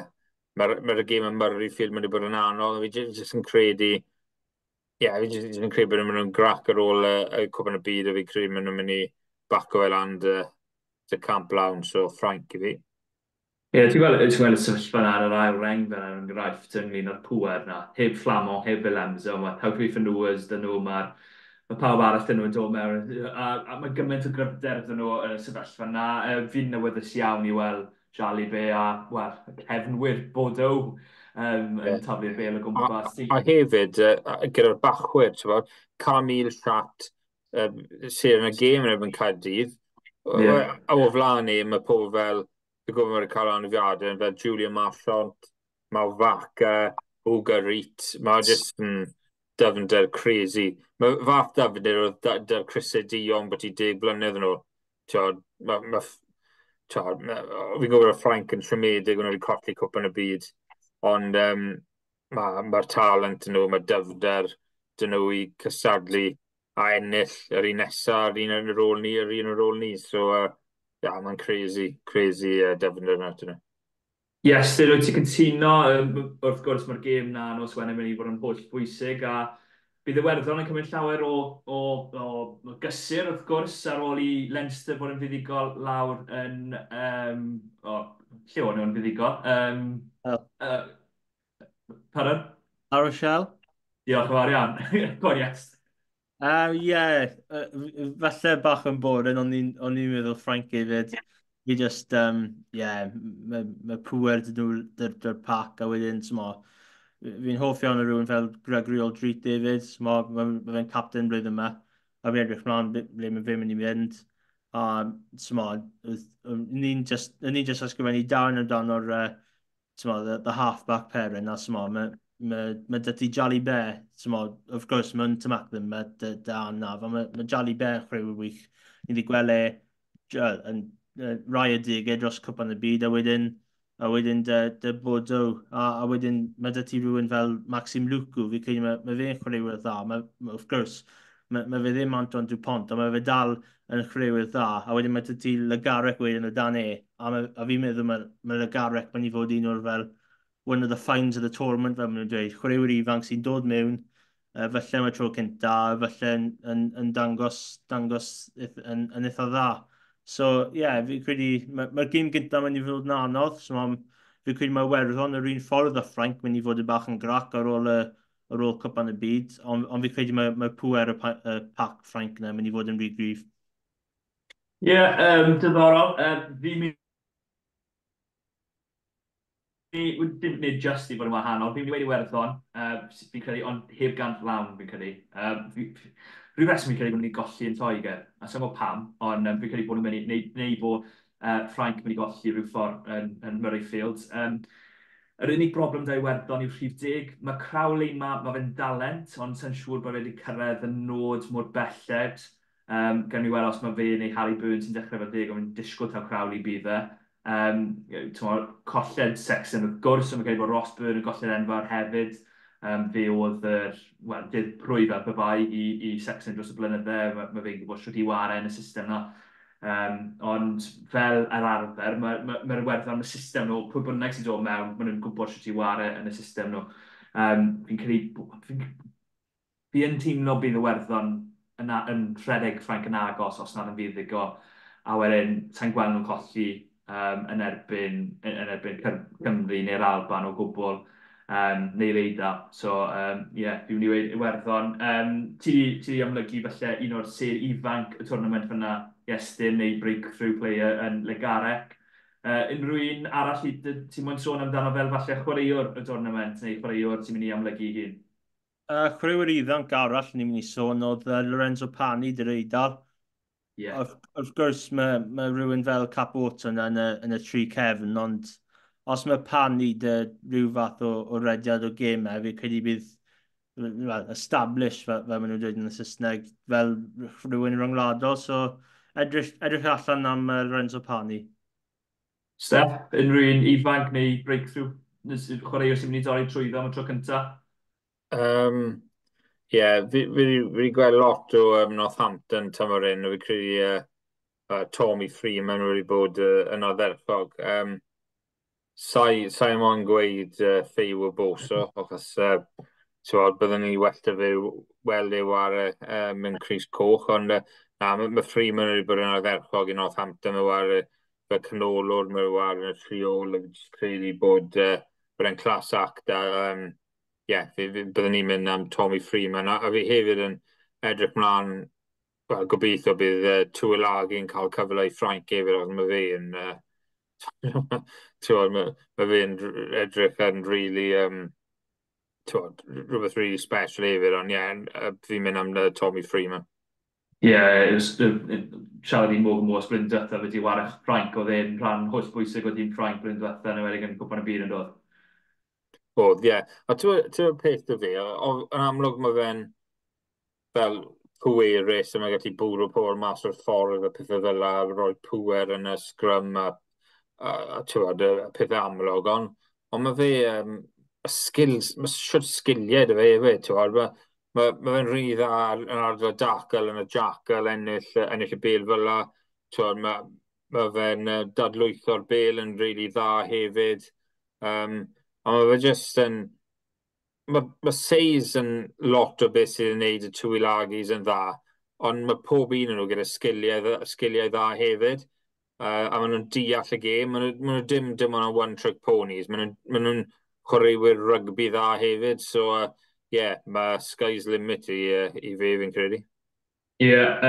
Mae'r ma gêm yn Murrayfield mynd i bod yn anodd. Fi jyst yn credu, ie, yeah, fi jyst yn credu bod nhw'n grac ar ôl y Cwpan y Byd, a fi credu maen nhw'n mynd i baco fe lan dy camp lawn, so Ffrainc i fi. Ie, yeah, ti'n gweld y sefyllfa yna ar yr ail reng fel er enghraifft ynglyn â'r pŵer na. Heb Flament, heb Willemse, mae Taukeifanuas dyn nhw, mae pawb arall dyn nhw'n dod mewn, a mae gymaint o gryfder dyn nhw yn y sefyllfa yna. Fi'n awyddus iawn i weld Jalibert a, wel, cefnwyr Bordeaux yn taflu'r bêl o gwmpas. A hefyd, gyda'r bachwyr, ti'n bod, Camille Chat, sydd yn y gêm yn erbyn Caerdydd, a o flaen ni, mae pobl fel, fi'n gwybod mae'n cael anafiadau, fel Julian Marchand, Mauvaka, Ugarit, mae jyst yn dyfnder crazy. Mae fath dyfnder oedd dy'r Chris Dion bod i 10 blynedd yn ôl. T'wod, t'wod, fi'n gwybod y Ffrainc yn siomedig nhw wedi colli Cwpan y Byd, ond ma talent yn nhw, mae dyfnder dyn nhw i cystadlu a ennill yr un nesaf, yr un ar ôl ni, yr un ar ôl ni. So, yeah, mae'n crazy, crazy dyfnder yna dyn nhw. Yes, dyn wyt ti'n cytuno, wrth gwrs mae'r gêm na nos Wener mynd i fod yn holl bwysig a bydd Iwerddon yn cymryd llawer o gysur wrth gwrs ar ôl i Leinster fod yn fuddugol lawr yn... O, lle o'n nhw'n fuddugol? Pardon? La Rochelle? Diolch yn fawr iawn. Go on, yes. Yeah, falle bach yn boring, ond o'n i'n meddwl Ffrainc hefyd. Fi just, yeah, mae pŵer dyn nhw dy'r pac a wedyn, smo, fi'n hoff iawn o rhywun fel Gregory Alldritt David, smo, ma fe'n captain blwyddyn yma, a fi'n edrych mlaen ble mae fe'n mynd i fynd. A, smo, ni'n just ysgrifennu darn amdano'r, smo, the half-back pairing, a smo, mae 'da ti Jalibert, smo, of course, mae'n Ntamack ddim, mae dy anaf, ond mae Jalibert yn chwaraewyr wych. Ni wedi gweld e yn rai adegau dros Cwpan y Byd, a wedyn dy Boudou, a wedyn mae 'da ti rhywun fel Maxime Lucu, fi credu mae fe'n chwaraewyr dda, of course, mae fe ddim Antoine Dupont, ond mae fe dal yn chwaraewyr dda, a wedyn mae 'da ti Le Garrec wedyn o dan e, a fi'n meddwl mae Le Garrec mynd i fod un o'r fel one of the finds of the tournament, fel maen nhw'n dweud, chwaraewyr ifanc sy'n dod mewn, falle am y tro cynta, falle yn dangos yn eitha dda. So, ie, yeah, fi credu, mae'r gêm gyntaf mynd i fod yn anodd, so fi credu mae Iwerddon yr un ffordd â Ffrainc mynd i fod yn bach yn grac ar ôl Cwpan y Byd, ond fi credu mae pŵer y pac Ffrainc yna mynd i fod yn rhy gryf. Ie, yeah, diddorol. Fi'n mynd dim nid just i fod yn wahanol, fi'n mynd i weud Iwerddon, fi'n credu, ond heb gant lawn fi'n credu. Rhyw reswm fi'n credu bod nhw'n mynd i golli yn Lloegr, a sa'n gwybod pam, ond fi'n credu bod nhw'n mynd i, neu bod Ffrainc yn mynd i golli rhyw ffordd yn Murrayfield. Yr unig broblem 'da Iwerddon yw rhif 10. Mae Crowley, mae fe'n dalent, ond sa'n siŵr bod fe wedi cyrraedd y nod mor belled. Gawn ni weld os mae fe neu Harry Burns sy'n dechrau fel 10, ond fi'n disgwyl taw Crowley bydd e. Colled Sexton wrth gwrs, ond mae'n credu bod Ross Byrne yn golled enfawr hefyd. Fe oedd yr, wel, dirprwy fel pe bai i Sexton dros y blynydde. Mae fe'n gwybod sut i ware yn y system na. Ond fel yr arfer, mae Iwerddon, y system nhw, pwy bynnag sy'n dod mewn, maen nhw'n gwybod sut i ware yn y system nhw. Fi'n credu, fi yn teimlo bydd Iwerddon yn rhedeg Ffrainc yn agos os nad yn fuddugol. A wedyn, sa'n gweld nhw'n colli yn erbyn Cymru neu'r Alban o gwbl, neu'r Eidal. So, yeah, fi'n mynd i weud Iwerddon. Ti di amlygu falle un o'r sêr ifanc y tournament fyna, Iestyn, neu breakthrough player yn Le Garrec. Unrhyw un arall ti'n moyn sôn amdano fel falle chwaraewr y tournament neu chwaraewr ti'n mynd i amlygu hun? Chwaraewyr ifanc arall ni'n mynd i sôn oedd Lorenzo Pani dy'r Eidal. Wrth gwrs, mae rhywun fel Capuozzo yn y tri cefn, ond os mae Pani dy rhyw fath o rediad o gemau, fi credu bydd, well, established, fel maen nhw'n dweud yn y Saesneg, fel rhywun rhyngwladol. So, edrych allan am Lorenzo Pani. Steph, unrhyw un ifanc neu breakthrough chwaraewr sy'n mynd i dorri trwyddo am y tro cyntaf? Ie, fi gweld lot o Northampton tymor hyn, a fi credu Tommy Freeman wedi bod yn ardderchog. Sai moyn gweud Feyi-Waboso, achos t'wod, byddwn ni well 'da fe weld e ware mewn crys coch, ond na, mae Freeman wedi bod yn ardderchog i Northampton, mae ware fel canolwr, mae ware yn y tri ôl, a fi jyst credu bod e'n class act, a yeah, byddwn ni'n mynd am Tommy Freeman, a fi hefyd yn edrych mlaen, wel, gobeithio bydd Tuilagi yn cael cyfle i Ffrainc hefyd, ond mae fe yn, t'wod, mae fe'n edrych yn really, t'wod, rhywbeth really special hefyd, ond ie, yeah, fi'n mynd am Tommy Freeman. Ie, yeah, siarad i Morgan Morse blwyddyn diwetha fe di ware Ffrainc, oedd e'n rhan holl bwysig o dîm Ffrainc blwyddyn diwetha, yn enwedig yn Cwpan y Byd yn dod. Oedd, ie. A ti'n peth 'da fi, yn amlwg mae fe'n fel pwerus, a mae'n gallu bwrw pobl mas o'r ffordd a pethau fel la, rhoi pwer yn y scrum a t'wod, y pethau amlwg, ond mae fe, y skills, mae siwt sgiliau 'da fe hefyd, t'wod, mae fe'n rhy dda yn ardal tackle, yn y jackal, ennill y bêl fel la, t'wod, mae fe'n dadlwytho'r bêl yn rili dda hefyd. Ond mae fe jyst yn... Mae seis yn lot o beth sydd yn neud y Tuilagis yn dda, ond mae pob un yn nhw gyda sgiliau dda hefyd. A maen nhw'n deall y gêm. Maen nhw dim ond one-trick ponies. Maen nhw'n chwaraewyr rygbi dda hefyd. So, yeah, mae sky's limit i fe, fi'n credu. Ie, yeah,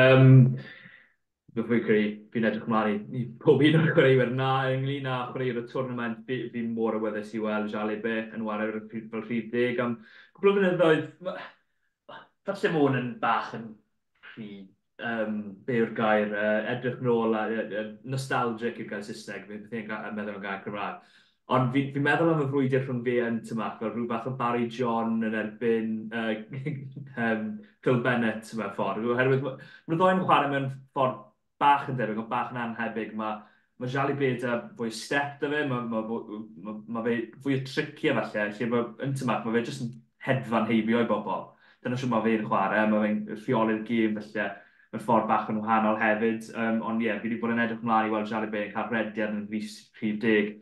fi'n credu, fi'n edrych ymlaen i pob un o'r chwaraewyr na ynglyn â chwaraewyr y tournament, fi mor awyddus i weld Jalibert yn chwarae fel rhif 10 am cwpl o flynyddoedd. Falle mae hwn yn bach yn rhy, be yw'r gair, edrych nôl, a nostalgic yw'r gair Saesneg, fi'n meddwl yn gair Cymraeg. Ond fi meddwl am y frwydr rhwng fe yn Ntamack, fel rhyw fath o Barry John yn erbyn Phil Bennett mewn ffordd. Oherwydd mae'r ddau'n chwarae mewn ffordd bach yn debyg, ond bach yn anhebyg. Mae Jalibert 'da fwy step 'da fe, ma fe fwy o triciau falle, lle mae Ntamack, mae fe jyst yn hedfan heibio i bobl. Dyna siwt mae fe'n chwarae, mae fe'n rheoli'r gêm falle mewn ffordd bach yn wahanol hefyd. Ond ie, yeah, fi wedi bod yn edrych ymlaen i weld Jalibert yn cael rediad yn rhif 10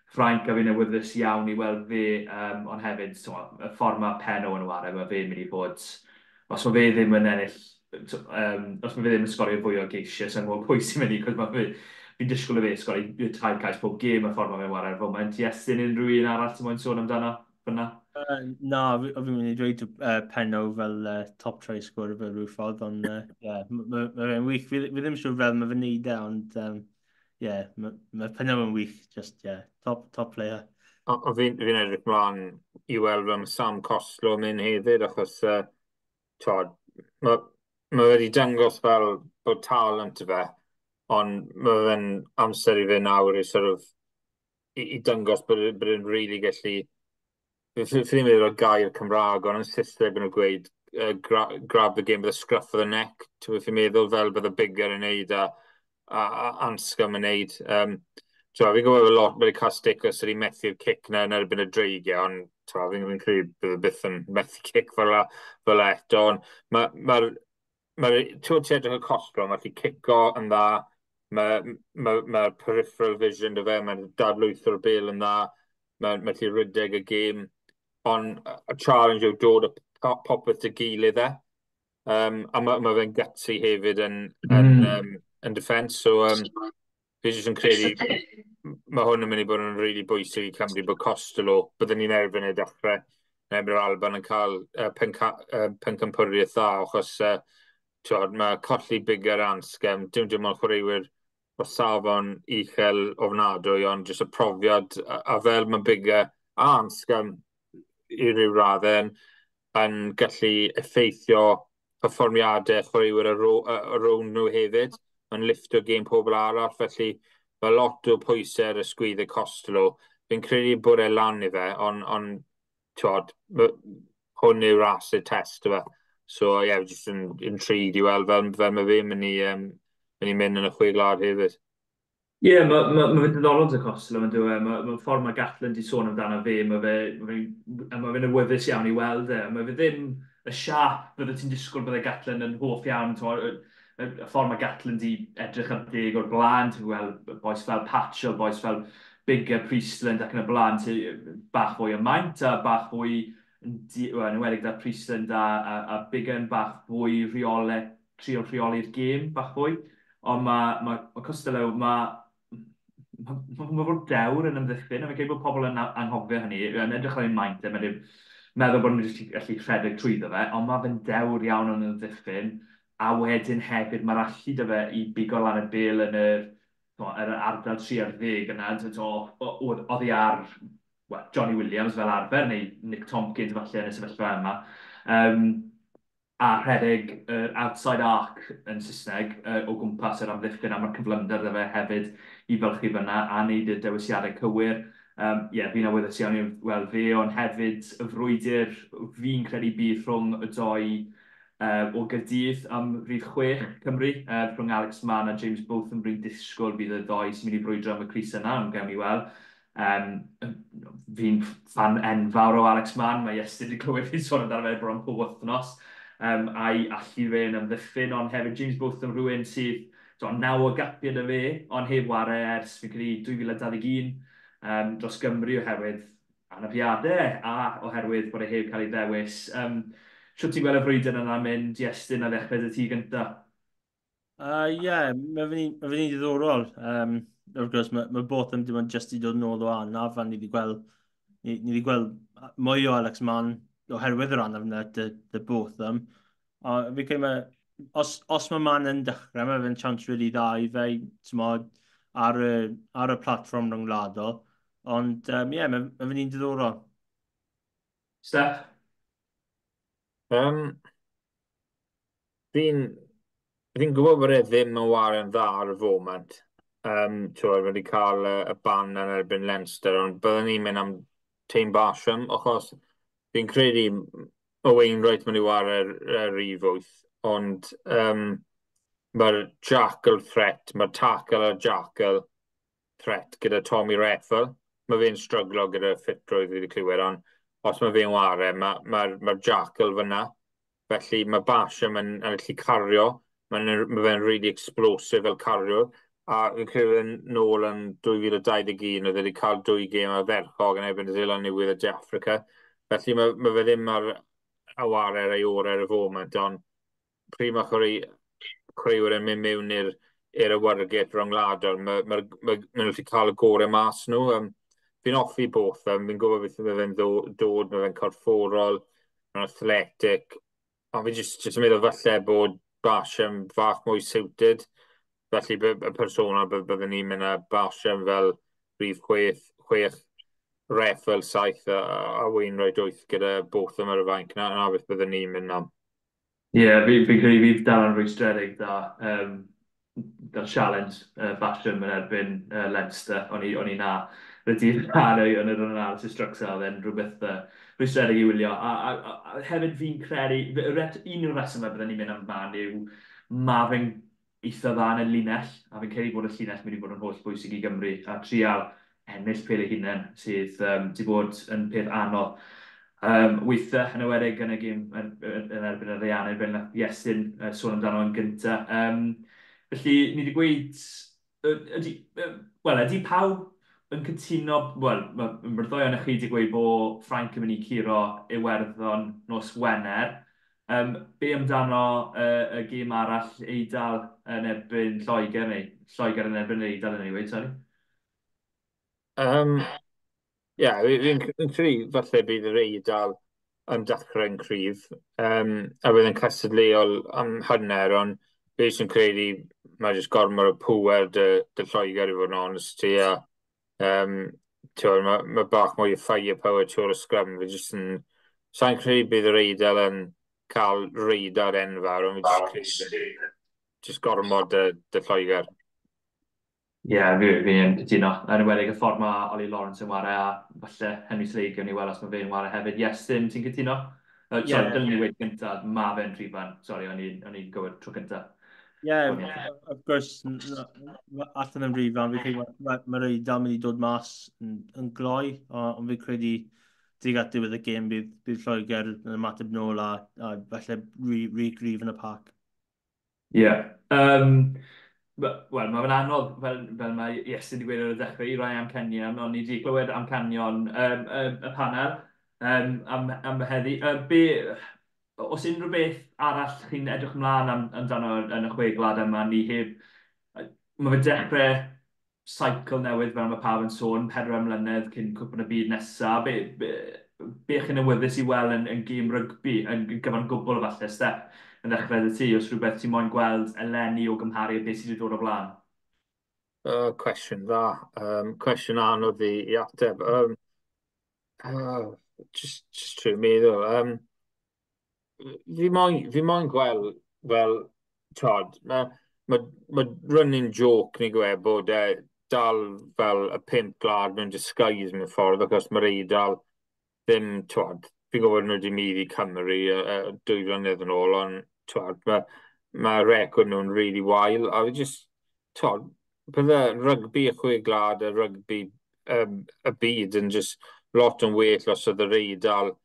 Ffrainc, a fi'n awyddus iawn i weld fe, ond hefyd, so, y ffordd mae Penaud yn chwarae, mae fe'n mynd i fod, os mae fe ddim yn ennill, os mae fe ddim yn sgorio fwy o geisiau, sa'n gwybod pwy sy'n mynd i, cos mae fe, fi'n disgwyl i fe sgori 3 cais pob gêm y ffordd mae fe'n chwarae ar y foment. Iestyn, unrhyw un arall ti'n moyn sôn amdano fyna? Na, fi'n mynd i dweud Penaud fel top try scorer fel rhyw ffordd, ond yeah, ma fe'n wych. Fi ddim siŵr fel mae fe'n neud e, ond yeah, ma Penaud yn wych, just, yeah, top player. O, fi'n edrych mlaen i weld fel Sam Costelow mynd hefyd, achos twod, ma wedi dangos fel bod talent fe, ond mae fe'n amser i fe nawr i sort of, i dangos bod e'n really gallu. Fi ddim yn meddwl o'r gair Cymraeg, ond yn Saesneg maen nhw'n gweud grab the game with a scruff of the neck. Ti'n fi'n meddwl fel bydd y Biggar yn neud a Anscombe yn neud. Fi'n gwybod lot bod y cael stick os ydy methu'r cic na yn erbyn y Dreigiau, ond fi'n credu bydd e byth yn methu cic fel eto. Ond ma, ti'n edrych y Costelow, mae'n gallu cico yn dda, mae ma peripheral vision 'da fe, mae'n dadlwytho'r bêl yn dda, mae'n ma gallu rhedeg y gêm, ond y challenge yw dod y popeth 'da gilydd e. A ma fe'n gutsy hefyd yn defence, so fi jyst yn credu mae hwn yn mynd i bod yn really bwysig i Cymru bod Costelow, byddwn ni'n erbyn y dechrau, yn erbyn yr Alban yn cael pencampwriaeth dda, achos twod, mae colli Biggar, Anscombe, dim ond chwaraewyr o safon uchel ofnadwy, ond jyst y profiad, a fel mae Biggar a Anscombe i ryw raddau yn gallu effeithio perfformiadau chwaraewyr y rownd nhw hefyd. Mae'n liftio gêm pobl arall, felly mae lot o pwysau ar y sgwydd y Costelow. Fi'n credu bod e lan i fe, ond twod, hwn yw'r acid test fe. So, ie, yeah, just yn intrigued i weld fel mae fe'n mynd i mynd yn y Chwe Gwlad hefyd. Ie, yeah, ma fe'n diddorol 'da Costelow yn dweud. Ma ffordd mae Gatland di sôn amdano fe, ma fe'n awyddus iawn i weld e. Mae fe ddim y siâp bydde ti'n disgwyl bydde Gatland yn hoff iawn. Y ffordd mae Gatland di edrych ar 10 o'r blaen, ti'n gweld bois fel Patchell, bois fel Biggar, Priestland ac yn y blaen, bach fwy o maint a bach fwy, well, yn enwedig 'da Priestland a Biggar yn bach fwy rheole, trio rheoli'r gêm bach fwy. Ond ma Costelow, ma fod dewr yn ymddiffyn, a fi'n credu bod pobl yn anghofio hynny, yn edrych ar ei maint, e, mae'n meddwl bod nhw'n gallu rhedeg trwyddo fe, ond mae fe'n dewr iawn yn ymddiffyn, a wedyn hefyd mae'r allu 'da fe i bigo lan y bêl yn yr ardal 3 ar 10 yna, oddi ar, well, Johnny Williams fel arfer, neu Nick Tompkins falle yn y sefyllfa yma. A rhedeg yr outside arc yn Saesneg o gwmpas yr amddiffyn, a mae'r cyflymder 'da fe hefyd i fylchu fyna a wneud y dewisiadau cywir. Yeah, fi'n awyddus iawn i weld fe, ond hefyd y frwydr fi'n credu bydd rhwng y ddou o Gaerdydd am rhif 6 Cymru, rhwng Alex Mann a James Botham. Fi'n disgwyl bydd y ddou sy'n mynd i brwydro am y crys yna, ond gawn ni weld. Fi'n fan enfawr o Alex Mann, mae Iestyn wedi clywed fi'n sôn amdano fe bron pob wythnos, a'i allu fe yn ymddiffyn, ond hefyd James Botham, rhywun sydd 9 o gapiau 'da fe, ond heb ware ers fi'n credu 2021. dros Gymru oherwydd anafiadau a oherwydd bod e heb cael ei ddewis. Siwt ti'n gweld y frwydr yna'n mynd, Iestyn, a ddechrau dy ti gyntaf? Ie, yeah, mae fe'n diddorol. Wrth gwrs, mae Botham dim ond jyst i dod nôl o anaf, a ni wedi gweld mwy o Alex Mann oherwydd yr anaf yna, dy Botham. A fi credu mae, os mae Mann yn dechrau, mae fe'n chance really dda i fe, t'mod, ar y platfform rhyngwladol. Ond, ie, yeah, mae fe'n un diddorol. Steph? Fi'n gwybod bod e ddim yn ware'n dda ar y foment. Mae wedi cael y ban yn erbyn Leinster, ond byddwn ni'n mynd am Taine Basham, achos fi'n credu o Wainwright mynd i ware'r rhif 8, ond mae'r jackal threat, mae'r tackle a'r jackal threat gyda Tommy Reffell. Mae fe'n stryglo gyda ffitrwydd fi wedi clywed, ond os mae fe'n ware, mae jackal fyna. Felly mae Basham yn gallu cario, mae fe'n really explosive fel cario. A fi'n credu yn nôl yn 2021, oedd wedi cael 2 gêm ardderchog yn erbyn Seland Newydd a De Affrica. Felly mae fe ddim ar aware ar ei orau ar y foment, ond pryd mae chwaraewyr yn mynd mewn i'r awyrgylch rhyngwladol, mae nhw'n gallu cael y gorau mas nhw. Fi'n hoffi Botham, fi'n gwybod beth mae fe'n dod, mae fe'n corfforol, mae'n athletic, ond fi jyst yn meddwl falle bod Basham fach mwy suited. Felly y persona byddwn ni'n mynd â Basham fel rhif 6, Reffell 7 a Wainwright 8 gyda Botham ar y fainc. Na beth byddwn ni'n mynd am. Ie, yeah, fi'n credu fydd dal yn rwystredig da challenge Basham yn erbyn Leinster. O'n i na. Rydyn na yn yr analysis structure, oedd e'n rhywbeth rwystredig i wylio. A hefyd fi'n credu, un o'r resymau byddwn ni'n mynd am Mann yw ma fe'n eitha dda yn y linell, a fi'n credu bod y llinell mynd i fod yn holl bwysig i Gymru, a trial ennill pêl ei hunain sydd wedi bod yn peth anodd. Weithiau, yn enwedig yn y gêm yn erbyn yr Ariannin, fel nath Iestyn sôn amdano yn gyntaf. Felly, ni wedi gweud, ydy pawb yn cytuno, wel, mae'r ddoi ohonoch chi wedi gweud bod Ffrainc yn mynd i curo Iwerddon nos Wener. Be amdano y gêm arall, Eidal yn erbyn Lloegr, neu Lloegr yn erbyn Eidal anyway, sorry? Ie, fi'n credu falle bydd yr Eidal yn dechrau'n cryf, a bydd yn cystadleuol am hanner, ond fi jyst yn credu mae jyst gormod o pŵer dy Lloegr i fod yn honest ti, a mae bach mwy o firepower tu ôl y scrum. Fi jyst yn... Sa'n credu bydd yr Eidal yn cael reidar enfawr, ond fi jyst credu jyst gormod dy Lloegr. Ie, yeah, fi'n cytuno. Yn enwedig y ffordd mae Ollie Lawrence yn ware, a falle Henry Sleigh gewn ni weld os mae fe'n ware hefyd. Iestyn, ti'n cytuno? Sorry, dylen ni weud gyntaf, mae fe'n rhifan. Sorry, o'n i'n gywir tro gyntaf. Ie, yeah, of course, allan yn rhifan, fi'n credu mae'r Eidal mynd i dod mas yn gloi, ond fi'n credu tuag at diwedd y gêm bydd Lloegr yn ymateb nôl a falle rhy gryf yn y pac. Ie. Yeah. Wel, mae fe'n anodd, fel mae Iestyn wedi gweud ar y dechrau, i rai amcanion, ond ni wedi clywed amcanion y panel am heddi. Os unrhyw beth arall chi'n edrych ymlaen amdano yn y 6 gwlad yma, ni heb... Mae fe dechrau cycle newydd, fel mae pawb yn sôn, 4 mlynedd cyn Cwpan y Byd nesaf. Be chi'n awyddus i weld yn gêm rygbi, yn gyfan gwbl falle, Steph, yn ddechrau dy ti, os rhywbeth ti'n moyn gweld eleni o gymharu beth sydd wedi dod o blaen? Cwestiwn dda. Cwestiwn anodd i ateb. Just trwy meddwl. Fi moyn gweld, fel, tod, mae running joke ni gwe bod e dal fel y 5 gwlad mewn disguise mewn ffordd, achos mae'r Eidal ddim, tod, fi'n gwybod nhw wedi maeddu Cymru 2 flynedd yn ôl, ond tod, mae record nhw'n really wael, a fi just, tod, bydde rygbi y 6 gwlad a rygbi y byd yn just lot yn well os oedd yr Eidal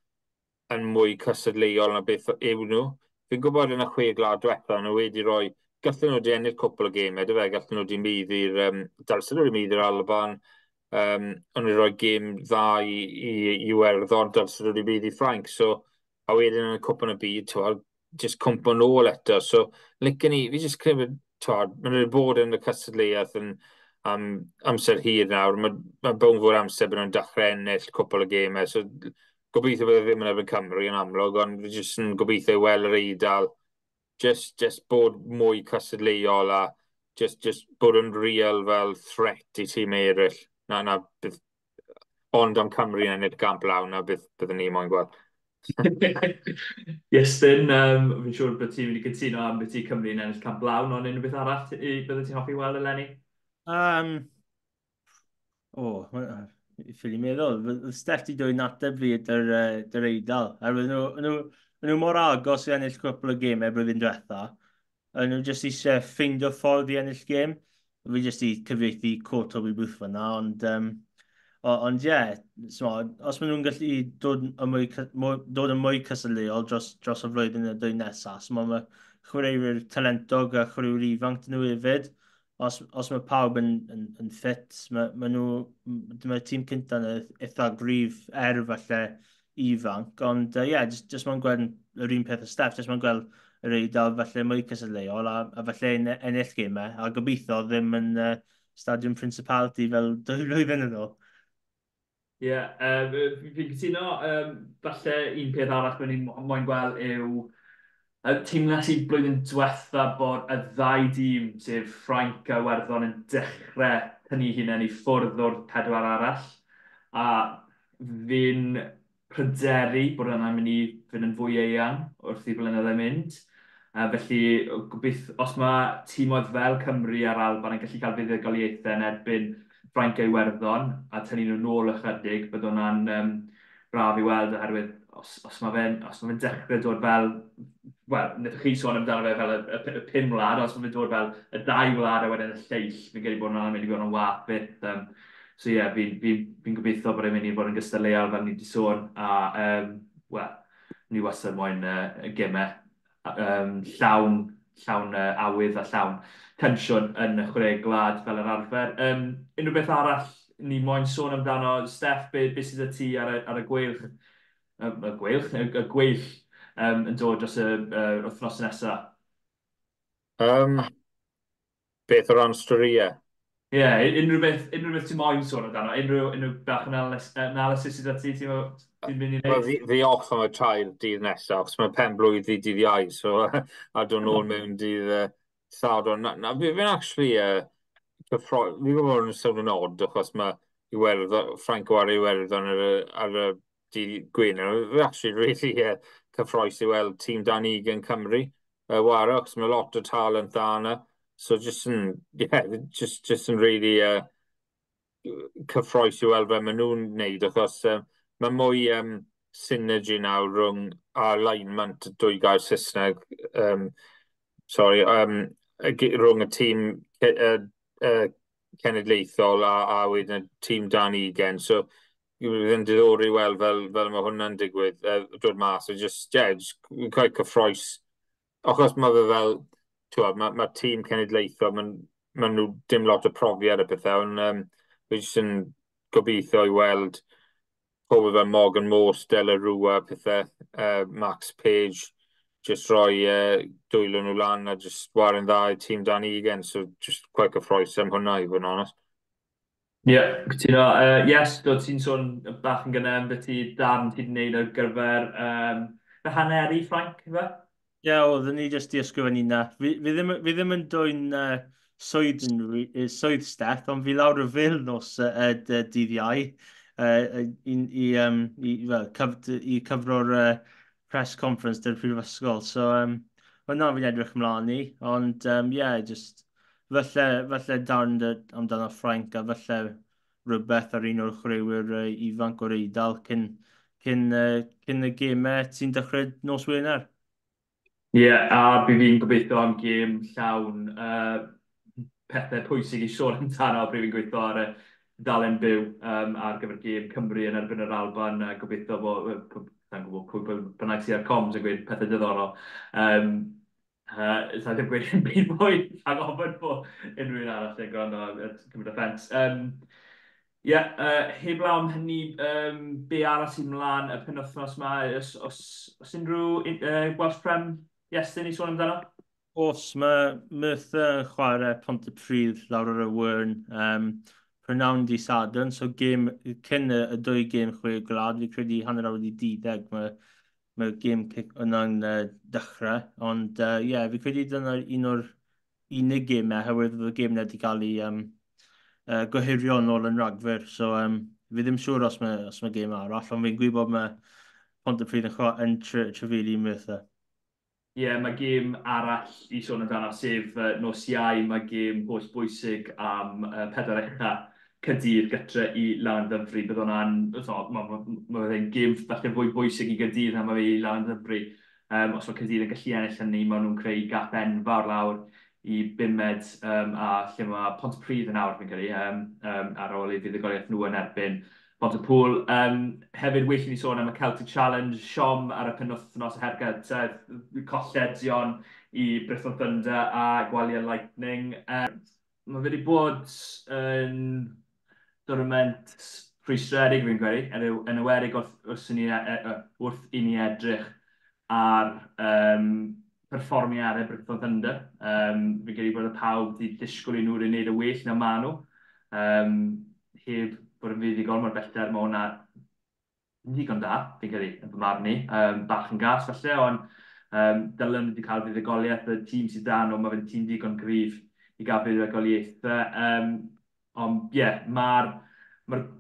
yn mwy cystadleuol na beth yw nhw. Fi'n gwybod yn y 6 gwlad diwetha, nhw wedi rhoi, gallen nhw wedi ennill cwpl o gemau, dy fe, gallen nhw wedi maeddu'r, dylsen nhw wedi maeddu'r Alban, Ond nhw'n rhoi gêm dda i Iwerddon, dylse nhw wedi bydd i Ffrainc. So, a wedyn yn y Cwpan y Byd, ti'n just cwmpo nôl eto. So, licen i, fi just credu, ti'n maen nhw wedi bod yn y cystadleuaeth yn am amser hir nawr. Mae bownd fod amser bod nhw'n dechrau ennill cwpl o gemau. So, gobeithio bydd e ddim yn erbyn Cymru yn amlwg, ond fi jyst yn gobeithio i weld yr Eidal just bod mwy cystadleuol a just bod yn real fel threat i tîm eraill. Na, bydd, ond am Cymru yn ennill gamp lawn, na bydd, byddwn ni moyn gweld. Iestyn, fi'n siŵr bod ti'n mynd i gytuno am beth i Cymru yn ennill camp lawn, ond unrhyw beth arall bydde ti'n hoffi weld eleni? O, oh, ffili meddwl. Steff di dwy'n ateb fi dy'r Eidal. A roedden nhw mor agos i ennill cwpl o gemau blwyddyn diwetha. A nhw jyst eisiau ffeindio ffordd i ennill gêm. Fi jyst i cyfieithu quote Toby Booth fyna, ond ie, yeah, so, os maen nhw'n gallu dod yn mwy cystadleuol dros y flwyddyn y dwy nesaf, so mae chwaraewyr talentog a chwaraewyr ifanc dyn nhw hefyd. Os mae pawb yn ffit, mae nhw, mae'r tîm cynta yn eitha gryf er falle ifanc, ond ie, yeah, just mae'n gweld yr un peth o Steff, just mae'n gweld yr Eidal falle mwy cystadleuol a falle ennill gemau, a gobeithio ddim yn Stadiwm Principality fel 2 flwyddyn yn ôl. Ie, yeah, fi'n cytuno, falle un peth arall byddwn ni'n moyn gweld yw teimles i blwyddyn diwetha bod y ddau dîm, sef Ffrainc a Iwerddon, yn dechrau tynnu hunain i ffwrdd o'r pedwar arall. A fi'n pryderu bod yna'n mynd i fynd yn fwy eang wrth i blynyddoedd mynd. Felly, gobeith, os mae tîmoedd fel Cymru a'r Alban yn gallu cael fuddugoliaethau yn erbyn Ffrainc a Iwerddon a tynnu nhw nôl ychydig, bydd hwnna'n braf i weld oherwydd os mae fe'n dechrau dod fel, wel, wnaethoch chi sôn amdano fe fel y pum wlad, os mae fe'n dod fel y dau wlad a wedyn y lleill, fi'n credu bod hwnna'n mynd i fod yn wath byth. So ie, yeah, fi gobeithio bod e'n mynd i fod yn gystadleuol fel ni wedi sôn, a wel, ni wastad moyn gemau llawn awydd a llawn tensiwn yn y chwe gwlad fel yr arfer. Unrhyw beth arall ni moyn sôn amdano, Steff, be sydd â ti ar y gweilch, y gweilch, y gweill yn dod dros y wythnos nesaf? Beth o ran storïau? Ie, yeah, unrhyw beth ti'n moyn sôn amdano, unrhyw bach analysis sydd â ti, ti'n mynd i wneud? Fi off am y 3 dydd nesaf, achos mae pen blwydd fi dydd Iau, so a dod nôl mewn dydd Sadwrn. Na, fi'n actually fi'n gwybod bod yn sôn yn odd, achos mae Iwerddon, Ffrainc o ar Iwerddon ar y dydd Gwener. Fi'n actually really cyffroes i weld tîm dan 20 Cymru wara, achos mae lot o talent dda yna. So just yn, yeah, just yn really cyffroes i weld fe maen nhw'n neud, achos mae mwy synergy nawr rhwng alignment, dwy gair Saesneg, sorry, rhwng y tîm cenedlaethol a wedyn y tîm dan 20. So, bydd yn diddorol i weld fel mae hwnna'n digwydd, dod mas. So just, yeah, just quite cyffroes. Achos mae fe fel, mae tîm cenedlaethol, mae ma nhw dim lot o profiad y pethau, ond fi jyst yn gobeithio i weld pobl fel Morgan Morse, Della Rua, pethau, Max Page, just rhoi dwylo nhw lan a just ware'n dda i tîm dan 20, so just quite cyffroes am hwnna i fod yn honest. Ie, yeah, cytuno. Yes, dod ti'n sôn bach yn gynnar am beth i darn ti'n gwneud ar gyfer fy haneri Ffrainc, fe? Ie, yeah, oeddwn ni jyst i ysgrifennu na. Fi ddim yn dwyn swydd Steff, ond fi lawr y Fil nos dydd Iau i, well, i cyfro'r press conference dy'r prifysgol. So, hwnna fi'n edrych ymlaen i, ond yeah, just falle darn amdano Ffrainc a falle rhywbeth ar un o'r chwaraewyr ifanc o'r Eidal cyn y gemau sy'n dechrau nos Wener. Ie, yeah, a bydd fi'n gobeithio am gêm llawn pethau pwysig i sôn amdano pryd fi'n gweithio ar y dalen byw ar gyfer gêm Cymru yn erbyn yr Alban. A gobeithio bod, sa'n gwybod pwy bynnag sydd ar comms yn gweud pethau diddorol. Sa ddim gweud yn byd mwy rhag ofyn bod unrhyw un arall yn gwrando a cymryd offence. Ie, yeah, heblaw am hynny, be arall sy'n mlaen y penwythnos yma, os unrhyw Welsh Prem, Iestyn, i sôn amdano? Os, mae Merthyr yn chwarae Pontypridd lawr ar y Wern prynawn di Sadwrn, so gêm, cyn y dwy gêm chwe gwlad, fi credu 12:30, mae gêm cic yna'n dechrau, ond ie, yeah, fi credu dyna un o'r unig gemau, oherwydd oedd y gêm wedi cael ei gohirio nôl yn Ragfyr, so fi ddim siŵr os mae gêm arall, ond fi'n gwybod mae Pontypridd yn trafeili Merthyr. Ie, yeah, mae gêm arall i sôn amdano, sef nos Iau, mae gêm holl bwysig am pedwar ucha, Caerdydd gytre i Lanymddyfri. Bydd hwnna'n, ma fe'n gêm falle fwy bwysig i Gaerdydd na mae fe i Lanymddyfri. Os mae Caerdydd yn gallu ennill hynny, maen nhw'n creu gap enfawr lawr i bumed a lle mae Pontypridd yn awr, fi'n credu, ar ôl i fuddugoliaeth nhw yn erbyn Pontypool. Hefyd, well i ni sôn am y Celtic Challenge, siom ar y penwthnos y her gyntaf, colledion i Brython Thunder a Gwalia Lightning. Mae wedi bod yn tournament rhwystredig, fi'n credu, yn enwedig wrth i ni edrych ar perfformiadau Brython Thunder. Fi'n credu bod y pawb wedi disgwyl i nhw wedi gwneud y well na maen nhw. Heb bod yn fuddugol, mae'r bellter, mae hwnna yn ddigon da, fi'n credu, yn fy marn i. Bach yn gas falle, ond dylen nhw wedi cael fuddugoliaeth, y tîm sydd dan nhw, mae fe'n tîm digon gryf i gael fuddugoliaethau. Ond ie, yeah, mae'r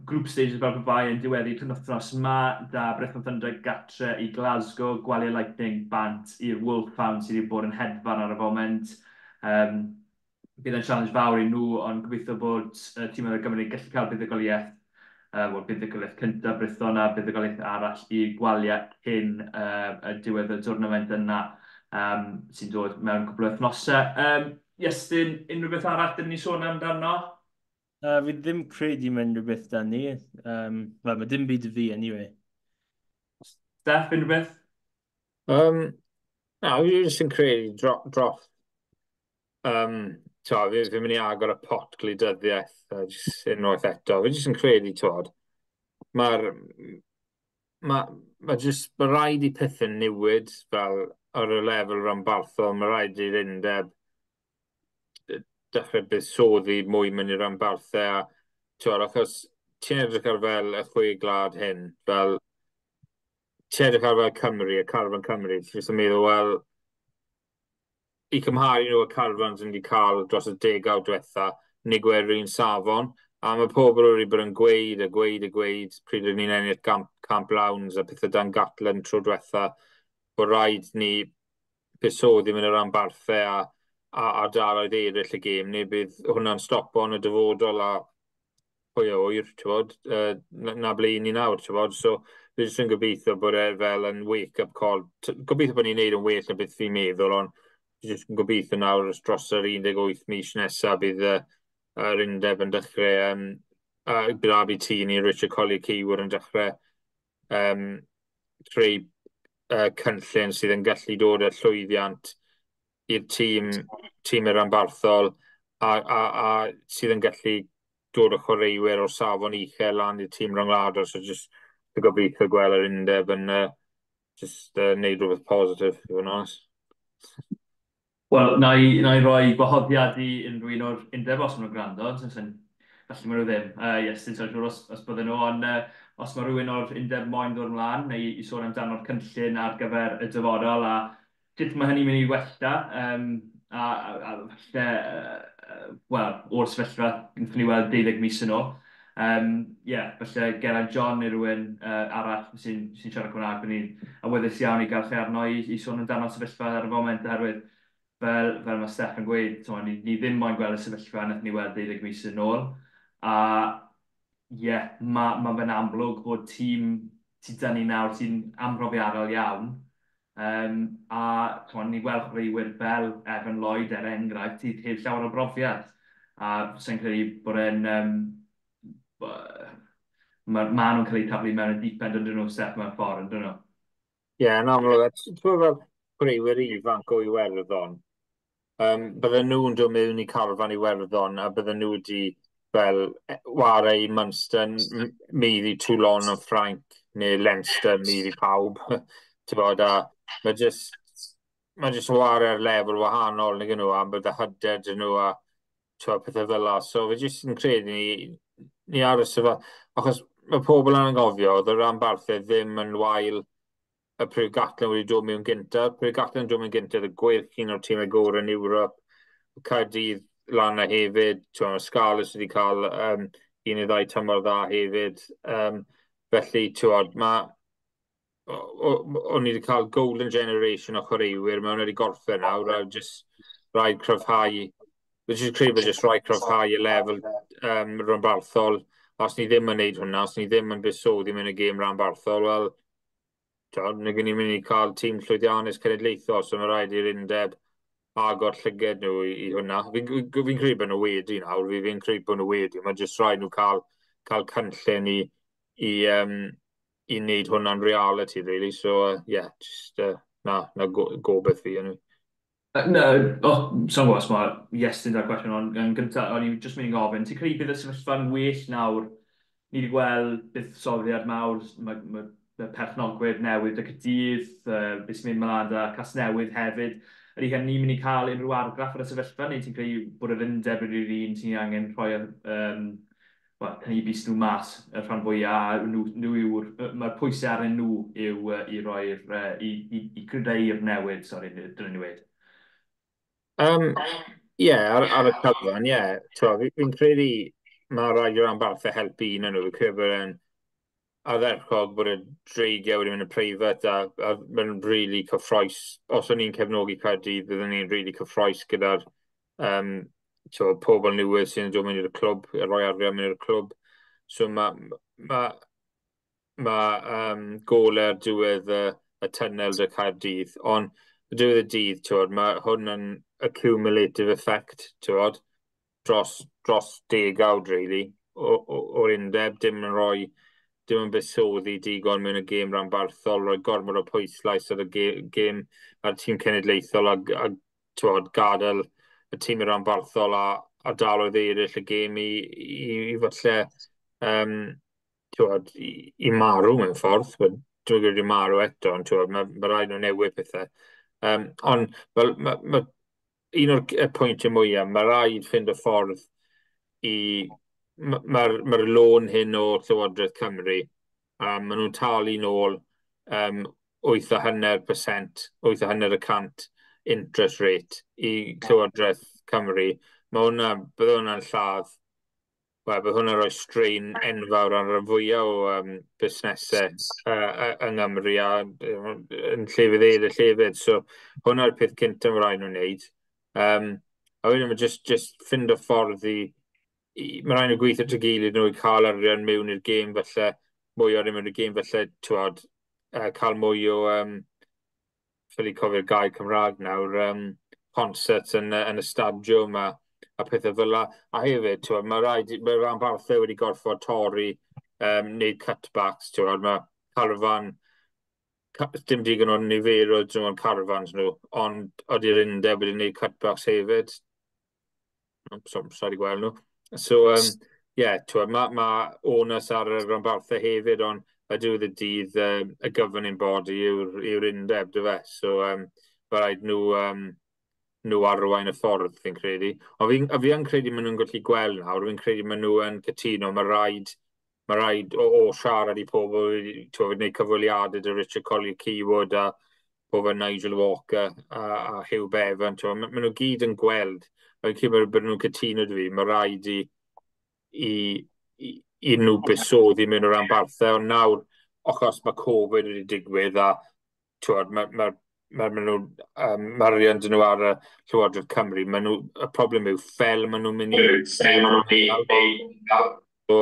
group stages fel pe bai yn diweddu penwythnos yma, da Brython Thunder gatre i Glasgow, Gwalia Lightning bant i'r Wolfhound sydd wedi bod yn hedfan ar y foment. Bydd yn challenge fawr i nhw, ond gobeithio bod tîm o'r Gymru gallu cael buddugoliaeth, well, buddugoliaeth cyntaf Brython a buddugoliaeth arall i Gwalia cyn y diwedd y tournament yna sy'n dod mewn cwpl o wythnosau. Iestyn, unrhyw beth arall dyn ni sôn amdano? Fi ddim credu mewn rhywbeth da ni. Wel, mae dim byd i fi, anyway. Steph, unrhyw beth? Na, fi jyst yn credu dros. Fi'n mynd i agor y pot gwleidyddiaeth jyst unwaith eto. Fi jyst yn credu, twod, mae'r... Mae ma jyst, mae rhaid i pethau newid fel ar y lefel ranbarthol, mae rhaid i'r undeb dechrau buddsoddi mwy mewn i'r ranbarthau a twod, achos ti'n edrych ar fel y chwe gwlad hyn, fel ti'n edrych ar fel Cymru, y carfan Cymru, ti'n jyst yn meddwl, wel, i cymharu nhw y carfan sy'n wedi cael dros y 10awd diwetha, nid gwe'r un safon, a mae pobl wedi bod yn gweud a gweud a gweud pryd ydyn ni'n ennill Camp Lawns a pethau dan Gatland tro diwetha, bod rhaid ni buddsoddi mewn y ranbarthau a ardaloedd eraill y gêm, neu bydd hwnna'n stopo yn y dyfodol a pwy a ŵyr, ti'n bod, na ble i ni nawr, ti'n bod. So, fi jyst yn gobeithio bod e fel yn wake-up call. Gobeithio bod ni'n neud yn well na beth fi'n meddwl, ond fi jyst yn gobeithio nawr dros yr 18 mis nesaf bydd yr undeb yn dechrau, bydd RBT ni, Richard Collier Keyword yn dechrau creu cynllun sydd yn gallu dod â llwyddiant i'r tîm yr ranbarthol a sydd yn gallu dod o chwaraewyr o'r safon uchel lan i'r tîm rhyngwladol. So just gobeithio gweld yr undeb yn just neud rhywbeth positif, i fod yn onest. Wel, na i roi gwahoddiad i unrhyw un o'r undeb os maen nhw'n gwrando. Falle maen nhw ddim. Yes, dim siŵr os bydden nhw, ond os mae rhywun o'r undeb moyn ddod ymlaen, neu i sôn amdano'r cynllun ar gyfer y dyfodol, a sut mae hynny'n mynd i wella, a falle, wel, o'r sefyllfa, wnaethon ni weld 12 mis yn ôl. Yeah, falle Geraint John neu rhywun arall sy'n siarad Cymraeg, bydd ni'n awyddus iawn i gael lle arno i sôn amdano sefyllfa ar y foment, oherwydd fel mae Steph yn gweud, t'mo, ni ddim moyn gweld y sefyllfa wnaethon ni weld 12 mis yn ôl. A ie, yeah, ma fe'n amlwg bod tîm sydd dyn ni nawr sy'n amhrofiadol iawn. A t'mo, ni weld chwaraewyr fel Evan Lloyd, er enghraifft, sydd heb llawer o brofiad. A sy'n credu bod e'n... Ma nhw'n cael eu taflu mewn y deep end yn dyn nhw, Steph, mewn ffordd, yn dyn nhw? Ie, yeah, yn amlwg. Ti'n fel chwaraewyr ifanc o Iwerddon, bydden nhw'n dod mewn i carfan Iwerddon a bydden nhw wedi Fel ware i Munster, maeddu Toulon yn Ffrainc, neu Leinster, maeddu pawb. Ti'n bod, a mae just ware ar lefel wahanol, nag nhw, am bod y hyder dyn nhw a ti'n pethau fel la. So fe jyst yn credu ni ar y sefyllfa, achos mae pobl yn anghofio, oedd y rhanbarthau ddim yn wael y pryd Gatland wedi dod mewn gyntaf. Pryd Gatland dod mewn gyntaf, y Gweilch un o'r tîmau gorau yn Ewrop, Caerdydd lan na hefyd, ti'n mae Scarlets wedi cael un neu ddau tymor dda hefyd. Felly, ti'n mae o'n i wedi cael golden generation o chwaraewyr, mae hwnna wedi gorffen nawr, a just rhaid cryfhau, which is credu bod just rhaid cryfhau y lefel rhanbarthol. Os ni ddim yn neud hwnna, os ni ddim yn buddsoddi mewn y gêm rhanbarthol, wel, ni ni'n mynd i cael tîm llwyddiannus cenedlaethol, so mae rhaid i'r undeb agor llyged nhw i hwnna. Fi'n fi credu bod nhw wedi nawr, fi credu bod nhw wedi. Mae jyst rhaid nhw cael cynllun i wneud hwnna'n reality, really. So, yeah, just, na gobeith fi. Anyway. Na, oh, so'n gwybod os mae Iestyn da'r cwestiwn, ond yn gyntaf, o'n i jyst mynd i gofyn, ti'n credu bydd y sefyllfa'n well nawr? Ni wedi gweld buddsoddiad mawr, mae perchnogwyr newydd y Caerdydd, beth sy'n mynd mlaen da Casnewydd hefyd. Ydy hynny'n mynd i cael unrhyw argraff ar y sefyllfa, neu ti'n credu bod yr undeb ydy'r un sy'n angen rhoi well, cynnu bys nhw mas y rhan fwyaf, a nhw yw'r, mae'r pwysau arnyn nhw yw i roi'r, i greu'r newid, sori, dyna ni wedi. Yeah, ar y cyfan, ie. Yeah. Fi'n credu mae rhaid i'r rhanbarthau helpu un nhw. Fi'n credu bod e'n ardderchog bod y Dreigiau wedi mynd yn preifat a mae'n really cyffrous. Os o'n i'n cefnogi Caerdydd, byddwn ni'n really cyffrous gyda'r pobl newydd sy'n dod mewn i'r clwb, rhoi arian mewn i'r clwb. So mae golau ar diwedd y tunnel 'da Caerdydd, ond y diwedd y dydd, twod, mae hwn yn accumulative effect, twod, dros degawd, really, o'r undeb, dim yn buddsoddi digon mewn y gêm ranbarthol, rhoi gormod o pwyslais ar y gêm a'r tîm cenedlaethol a twod, gadael y tîm ranbarthol a ardaloedd eraill y gêm i falle twod, i marw mewn ffordd. Dwi'n gwybod i marw eto, ond twod, mae rhaid nhw newid pethau. Ond well, ma un o'r pwyntiau mwyaf, mae rhaid ffind y ffordd i... Mae'r lôn hyn o Llywodraeth Cymru, maen nhw'n talu nôl 8.5%, 8.5% interest rate i Llywodraeth Cymru. Mae hwnna, bydd hwnna'n lladd, wel, bydd hwnna'n rhoi strain enfawr ar y fwyaf o busnesau yng Nghymru a yn llefydd eraill hefyd. So hwnna'r peth cyntaf mae rhaid nhw'n wneud. A wedyn mae just ffind o ffordd i mae rhaid nhw gweithio at y gilydd nhw i cael arian mewn i'r gêm falle, mwy o arian mewn i'r gêm falle, twod, cael mwy o, ffili cofio'r gair Cymraeg nawr, concerts yn y stadiwm a pethau fel la. A hefyd, twod, mae rhanbarthau wedi gorfod torri, wneud cutbacks, twod, mae carfan, dim digon o niferoedd nhw'n carfans nhw, ond oeddi'r undeb wedi gwneud cutbacks hefyd. So, sorry gweld nhw. So, yeah, twod, ma onus ar y rhanbarthau hefyd, ond y diwedd y dydd, y governing body yw'r undeb, dy fe. So, mae rhaid nhw arwain y ffordd, fi'n credu. Ond fi yn credu maen nhw'n gallu gweld nawr, fi'n credu maen nhw yn cytuno, mae rhaid o siarad i pobl, ti'n gwneud cyfweliadau 'da Richard Collier Keywood a pobl Nigel Walker a Hugh Bevan, ti'n maen nhw gyd yn gweld, mae'n credu bod nhw'n cytuno 'da fi, mae rhaid i nhw buddsoddi mewn o'r rhanbarthau, ond nawr, achos mae Covid wedi digwydd a twod, mae nhw, mae arian dyn nhw ar y Llywodraeth Cymru, mae nhw, y problem yw fel maen nhw'n mynd i. So,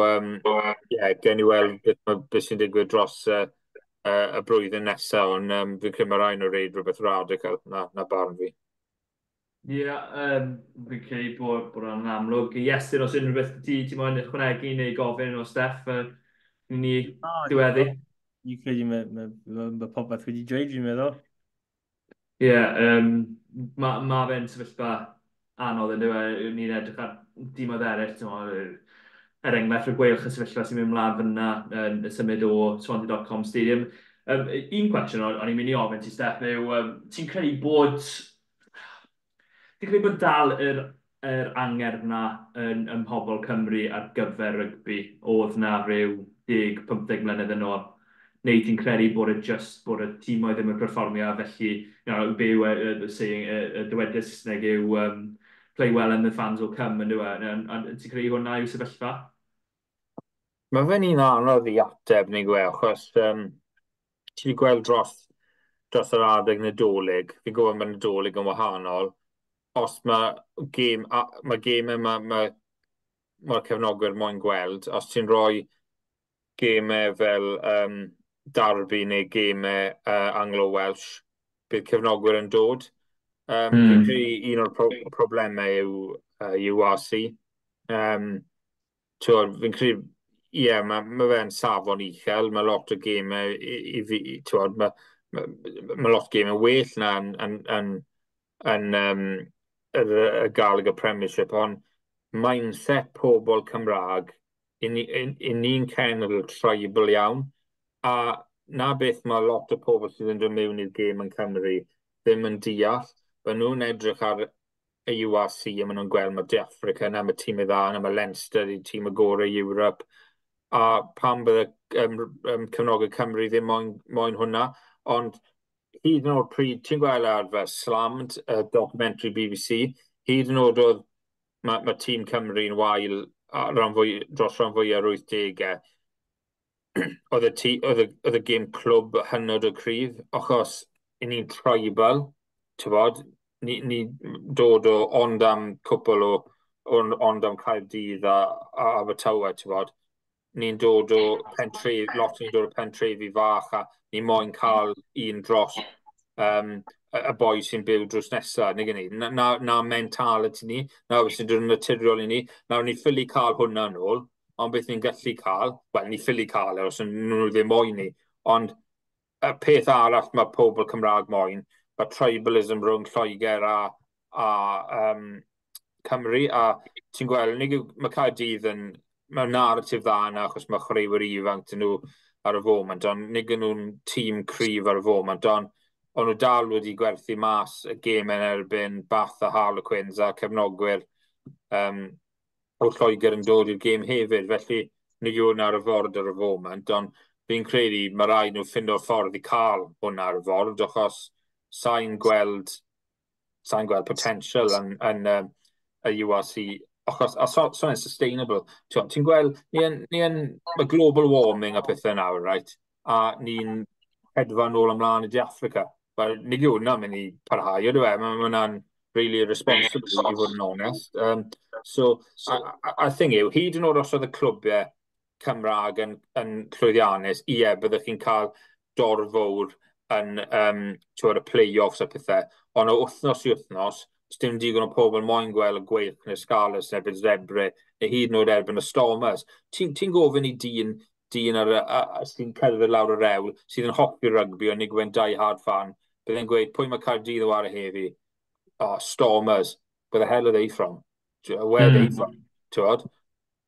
yeah, gen i weld beth sy'n digwydd dros y blwyddyn nesaf, ond fi'n credu mae rhaid nhw reid rhywbeth radical na barn fi. Ie, yeah, fi'n credu bod hwnna'n amlwg. Iestyn, os unrhyw beth ti moyn ychwanegu neu gofyn o Steff, ni diweddu. Fi'n credu mae popeth wedi dweud, fi'n meddwl. Ie, yeah, ma fe'n sefyllfa anodd yn dweud. Ni'n edrych ar dimoedd eraill, ti'n Er enghraifft, y Gweilch, y sefyllfa sy'n mynd mlaen fyna yn symud o Swansea.com Stadium. Un cwestiwn o'n i'n mynd i ofyn ti, Steff, yw, ti'n credu bod dal yr angerdd na yn mhobl Cymru ar gyfer rygbi oedd na rhyw 10-15 mlynedd yn ôl? Neu ti'n credu bod e just bod y tîmoedd ddim yn perfformio, felly, be yw saying, y dywediad Saesneg yw "play well and the fans will come", yn dweud? Ti'n credu hwnna yw sefyllfa? Mae fe'n un anodd i ateb neu gwe, achos ti wedi gweld dros yr adeg Nadolig, fi'n gwybod mae Nadolig yn wahanol, os mae gêm, mae gêm yma, mae cefnogwyr moyn gweld, os ti'n rhoi gemau fel Derby neu gemau Anglo-Welsh, bydd cefnogwyr yn dod. Fi'n credu un o'r problemau yw URC. Fi'n credu, ie, yeah, mae fe'n safon uchel, mae lot o gemau i fi, mae lot o gemau well na yn y Gallagher Premiership, ond mindset pobl Cymraeg, i ni'n cenedl tribal iawn, a na beth mae lot o pobl sydd yn dod mewn i'r gêm yn Cymru ddim yn deall. Mae nhw'n edrych ar y URC a maen nhw'n gweld mae De Africa yna, mae tîm dda yna, mae Leinster i tîm y gorau Europe. A pam bydde cefnogau Cymru ddim moyn hwnna. Ond hyd yn oed pryd, ti'n gweld ar fe Slammed, y documentary BBC, hyd yn oed oedd mae tîm Cymru'n wael dros rhan fwy ar 80au, oedd y gêm clwb hynod o cryf, achos i ni'n tribal, ti'n bod, ni dod o ond am cwpl o, ond am Caerdydd a Abertawe, ti'n bod. Ni'n dod o pentrefi, lot ni'n dod o pentrefi fach a ni moyn cael un dros y boi sy'n byw drws nesaf, neu gynnu. Na mentality ni, na beth sy'n dod yn naturiol i ni. Nawr ni ffili cael hwnna nôl, ond beth ni'n gallu cael, wel, ni ffili cael e os nhw ddim moyn ni, ond y peth arall mae pobl Cymraeg moyn, mae tribalism rhwng Lloegr a Cymru, a ti'n gweld, mae Caerdydd yn, mae narratif dda yna, achos mae chwaraewyr ifanc dyn nhw ar y foment, ond nid nhw'n tîm cryf ar y foment, ond nhw dal wedi gwerthu mas y gêm yn erbyn Bath a Harlequins a cefnogwyr o Lloegr yn dod i'r gêm hefyd, felly nid yw hwnna ar y ford ar y foment, ond fi'n credu mae rhaid nhw ffindo ffordd i cael hwnna ar y ford, achos sa'n gweld potential yn y URC, achos a so sustainable. Ti'n gweld, ni yn, mae global warming a pethau nawr, right? A ni'n hedfan nôl ymlaen i De Africa. Wel, nid yw hwnna'n mynd i parhau, ydw e? Mae hwnna'n really irresponsible, i fod yn onest. So, a thing yw, hyd yn oed os oedd y clwbiau Cymraeg yn llwyddiannus, ie, byddwch chi'n cael dorf fawr yn y play-offs a pethau, ond o wythnos i wythnos, dim digon o pobl moyn gweld y Gweilch neu'r Scarlets neu erbyn Zebre, neu hyd yn oed erbyn y Stormers. Ti'n ti gofyn i dyn sy'n cerdded lawr yr hewl, sydd yn hoffi rygbi, ond nid yw'n die-hard fan, bydd e'n gweud, "Pwy mae Caerdydd o ar y heddi?" "Oh, Stormers." "Where the hell are they from? Where are they from?" Ti'n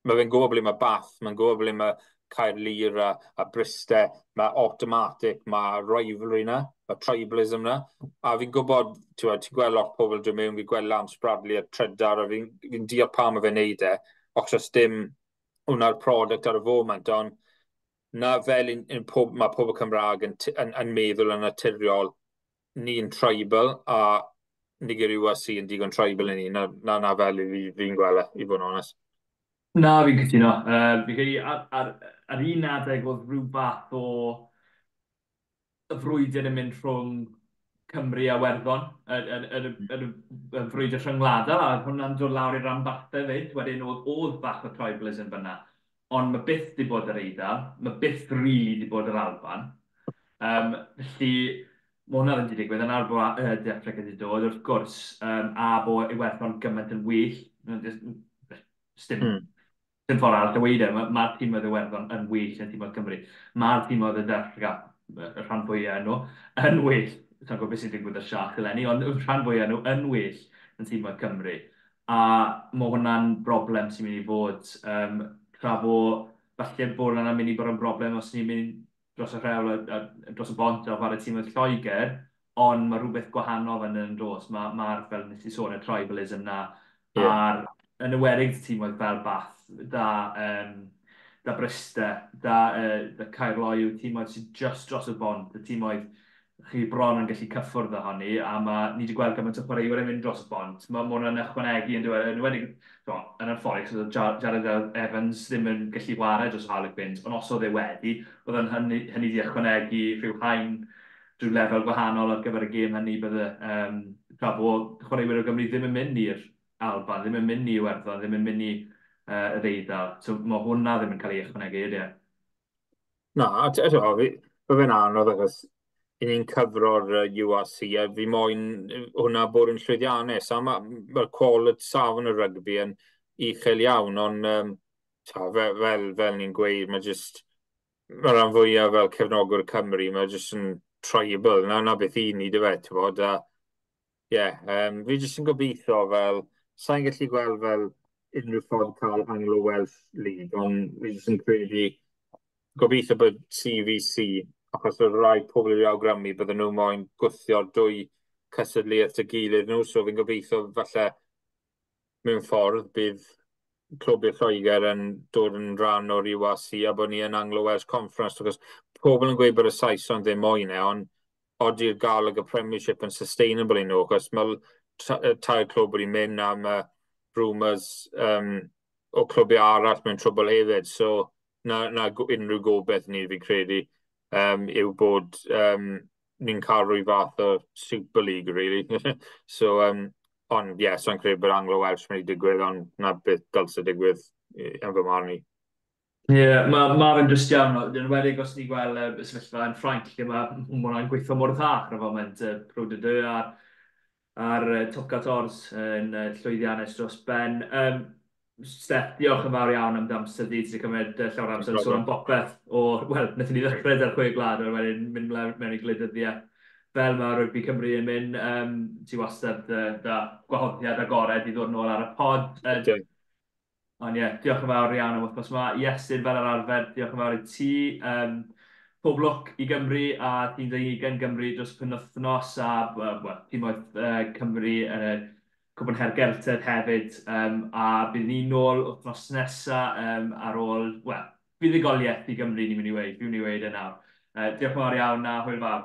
Mae fe'n gwybod ble mae Bath, mae'n gwybod ble mae Caerlŷr a Bryste, mae automatic, mae rivalry na, mae tribalism na. A fi'n gwybod, ti'n gweld lot o pobl dod mewn, fi'n gweld Lance Bradley a Trydar, a fi'n fi deall pam mae fe'n neud e, achos dim hwnna'r product ar y foment, ond na fel mae pobl Cymraeg yn meddwl yn naturiol, ni'n tribal, a nid yw'r URC yn digon tribal i ni, na fel fi gweld e, i fod yn onest. Na, fi'n cytuno. Fi'n credu ar un adeg oedd rhyw fath o y frwydr yn mynd rhwng Cymru a Werddon, y frwydr rhyngwladol, a hwnna'n dod lawr i'r ranbarthau fyd, wedyn oedd bach o tribalism fyna. Ond mae byth di bod yr Eidal, mae byth rili di bod yr Alban. Felly, mae hwnna ddim wedi digwydd, yn ar bod De Affrica wedi dod, wrth gwrs, a bod Iwerddon gymaint yn well. Dim ffordd arall o weud e, mae'r ma tîmoedd Iwerddon yn well yn tîmoedd Cymru. Mae'r tîmoedd y De Affrica, y rhan fwyaf nhw, yn well. Sa'n gwybod beth sy'n digwydd y Sharks eleni, ond y rhan fwyaf nhw yn well yn tîmoedd Cymru. A mae hwnna'n broblem sy'n mynd i fod. Um, Tra bo, falle bod yna'n mynd i bod yn broblem os ni'n mynd dros y rhewl a dros y bont a chwarae tîm Lloegr, ond mae rhywbeth gwahanol fan yn dos. Mae'r, ma, fel nes i sôn, y tribalism na, a'r yn enwedig tîmoedd fel Bath, da Bryste, da Caerloyw, tîmoedd sydd just dros y bont, y tîmoedd chi bron yn gallu cyffwrdd ohoni, a mae, ni wedi gweld gymaint o chwaraewyr yn mynd dros y bont. Mae hwnna'n ychwanegu yn dweud, yn enwedig, yn anffodus, oedd Jared Evans ddim yn gallu chwarae dros y Harlequins, ond os oedd e wedi, oedd hynny wedi ychwanegu rhyw haen, rhyw lefel gwahanol ar gyfer y gêm hynny, bydde, tra bod chwaraewyr o Gymru ddim yn mynd i'r Alban, ddim yn mynd i Iwerddon, ddim yn mynd i yr Eidal. So mae hwnna ddim yn cael ei ychwanegu, ydy e? Na, a mae fe'n anodd achos i ni'n cyfro'r URC a fi moyn hwnna bod yn llwyddiannus. A mae'r quality safon y rygbi yn uchel iawn, ond ta, fel ni'n gweud, mae just, mae rhan fwyaf fel cefnogwr Cymru, mae just yn tribal, na beth i ni, dy fe, ti'n bod, a ie, yeah, fi jyst yn gobeithio fel, sa'n gallu gweld fel unrhyw ffordd cael Anglo-Welsh League, ond fi jyst yn credu gobeithio bod CVC, achos oedd rhai pobl wedi awgrymu bydden nhw moyn gwthio'r dwy cystadleuaeth y gilydd nhw, so fi'n gobeithio falle mewn ffordd bydd clwb i'r Lloegr yn dod yn rhan o'r URC a bod ni yn Anglo-Welsh Conference, achos pobl yn gweud bod y Saeson ddim moyn e, ond odi'r Gallagher Premiership yn sustainable i nhw, achos mae tair clwb wedi mynd a mae rumours o clwbiau arall mewn trwbl hefyd, so na unrhyw gobeith ni fi'n credu yw bod ni'n cael rhyw fath o Super League, really. So, ond ie, yeah, so credu bod Anglo-Welsh mynd i digwydd, ond na beth dylse digwydd yn fy marn i. Ie, yeah, ma fe'n drist iawn, yn enwedig os ni'n gweld y sefyllfa yn Ffrainc, lle mae hwnna'n gweithio mor dda ar y foment, Pro D2 a'r Top 14 yn llwyddiannus dros ben. Steff, diolch yn fawr iawn am dy amser di, ti wedi cymryd llawer amser yn sôn am bopeth o, wel, wnaethon ni ddechrau da'r Chwe Gwlad, a wedyn mynd mewn i gwleidyddiaeth. Fel mae Rygbi Cymru yn mynd, ti wastad da gwahoddiad agored i ddod nôl ar y pod. Ond ie, yeah, diolch yn fawr iawn am wythnos yma. Iestyn, fel yr arfer, diolch yn fawr i ti. Pob lwc i Gymru a tîm 20 Gymru dros y penwythnos a well, tîmoedd Cymru yn y Cwpan Her Geltaidd hefyd. A bydd ni nôl wythnos nesaf ar ôl, wel, buddugoliaeth i Gymru ni'n mynd i weud, fi'n mynd i weud e nawr. Diolch yn fawr iawn a hwyl fawr.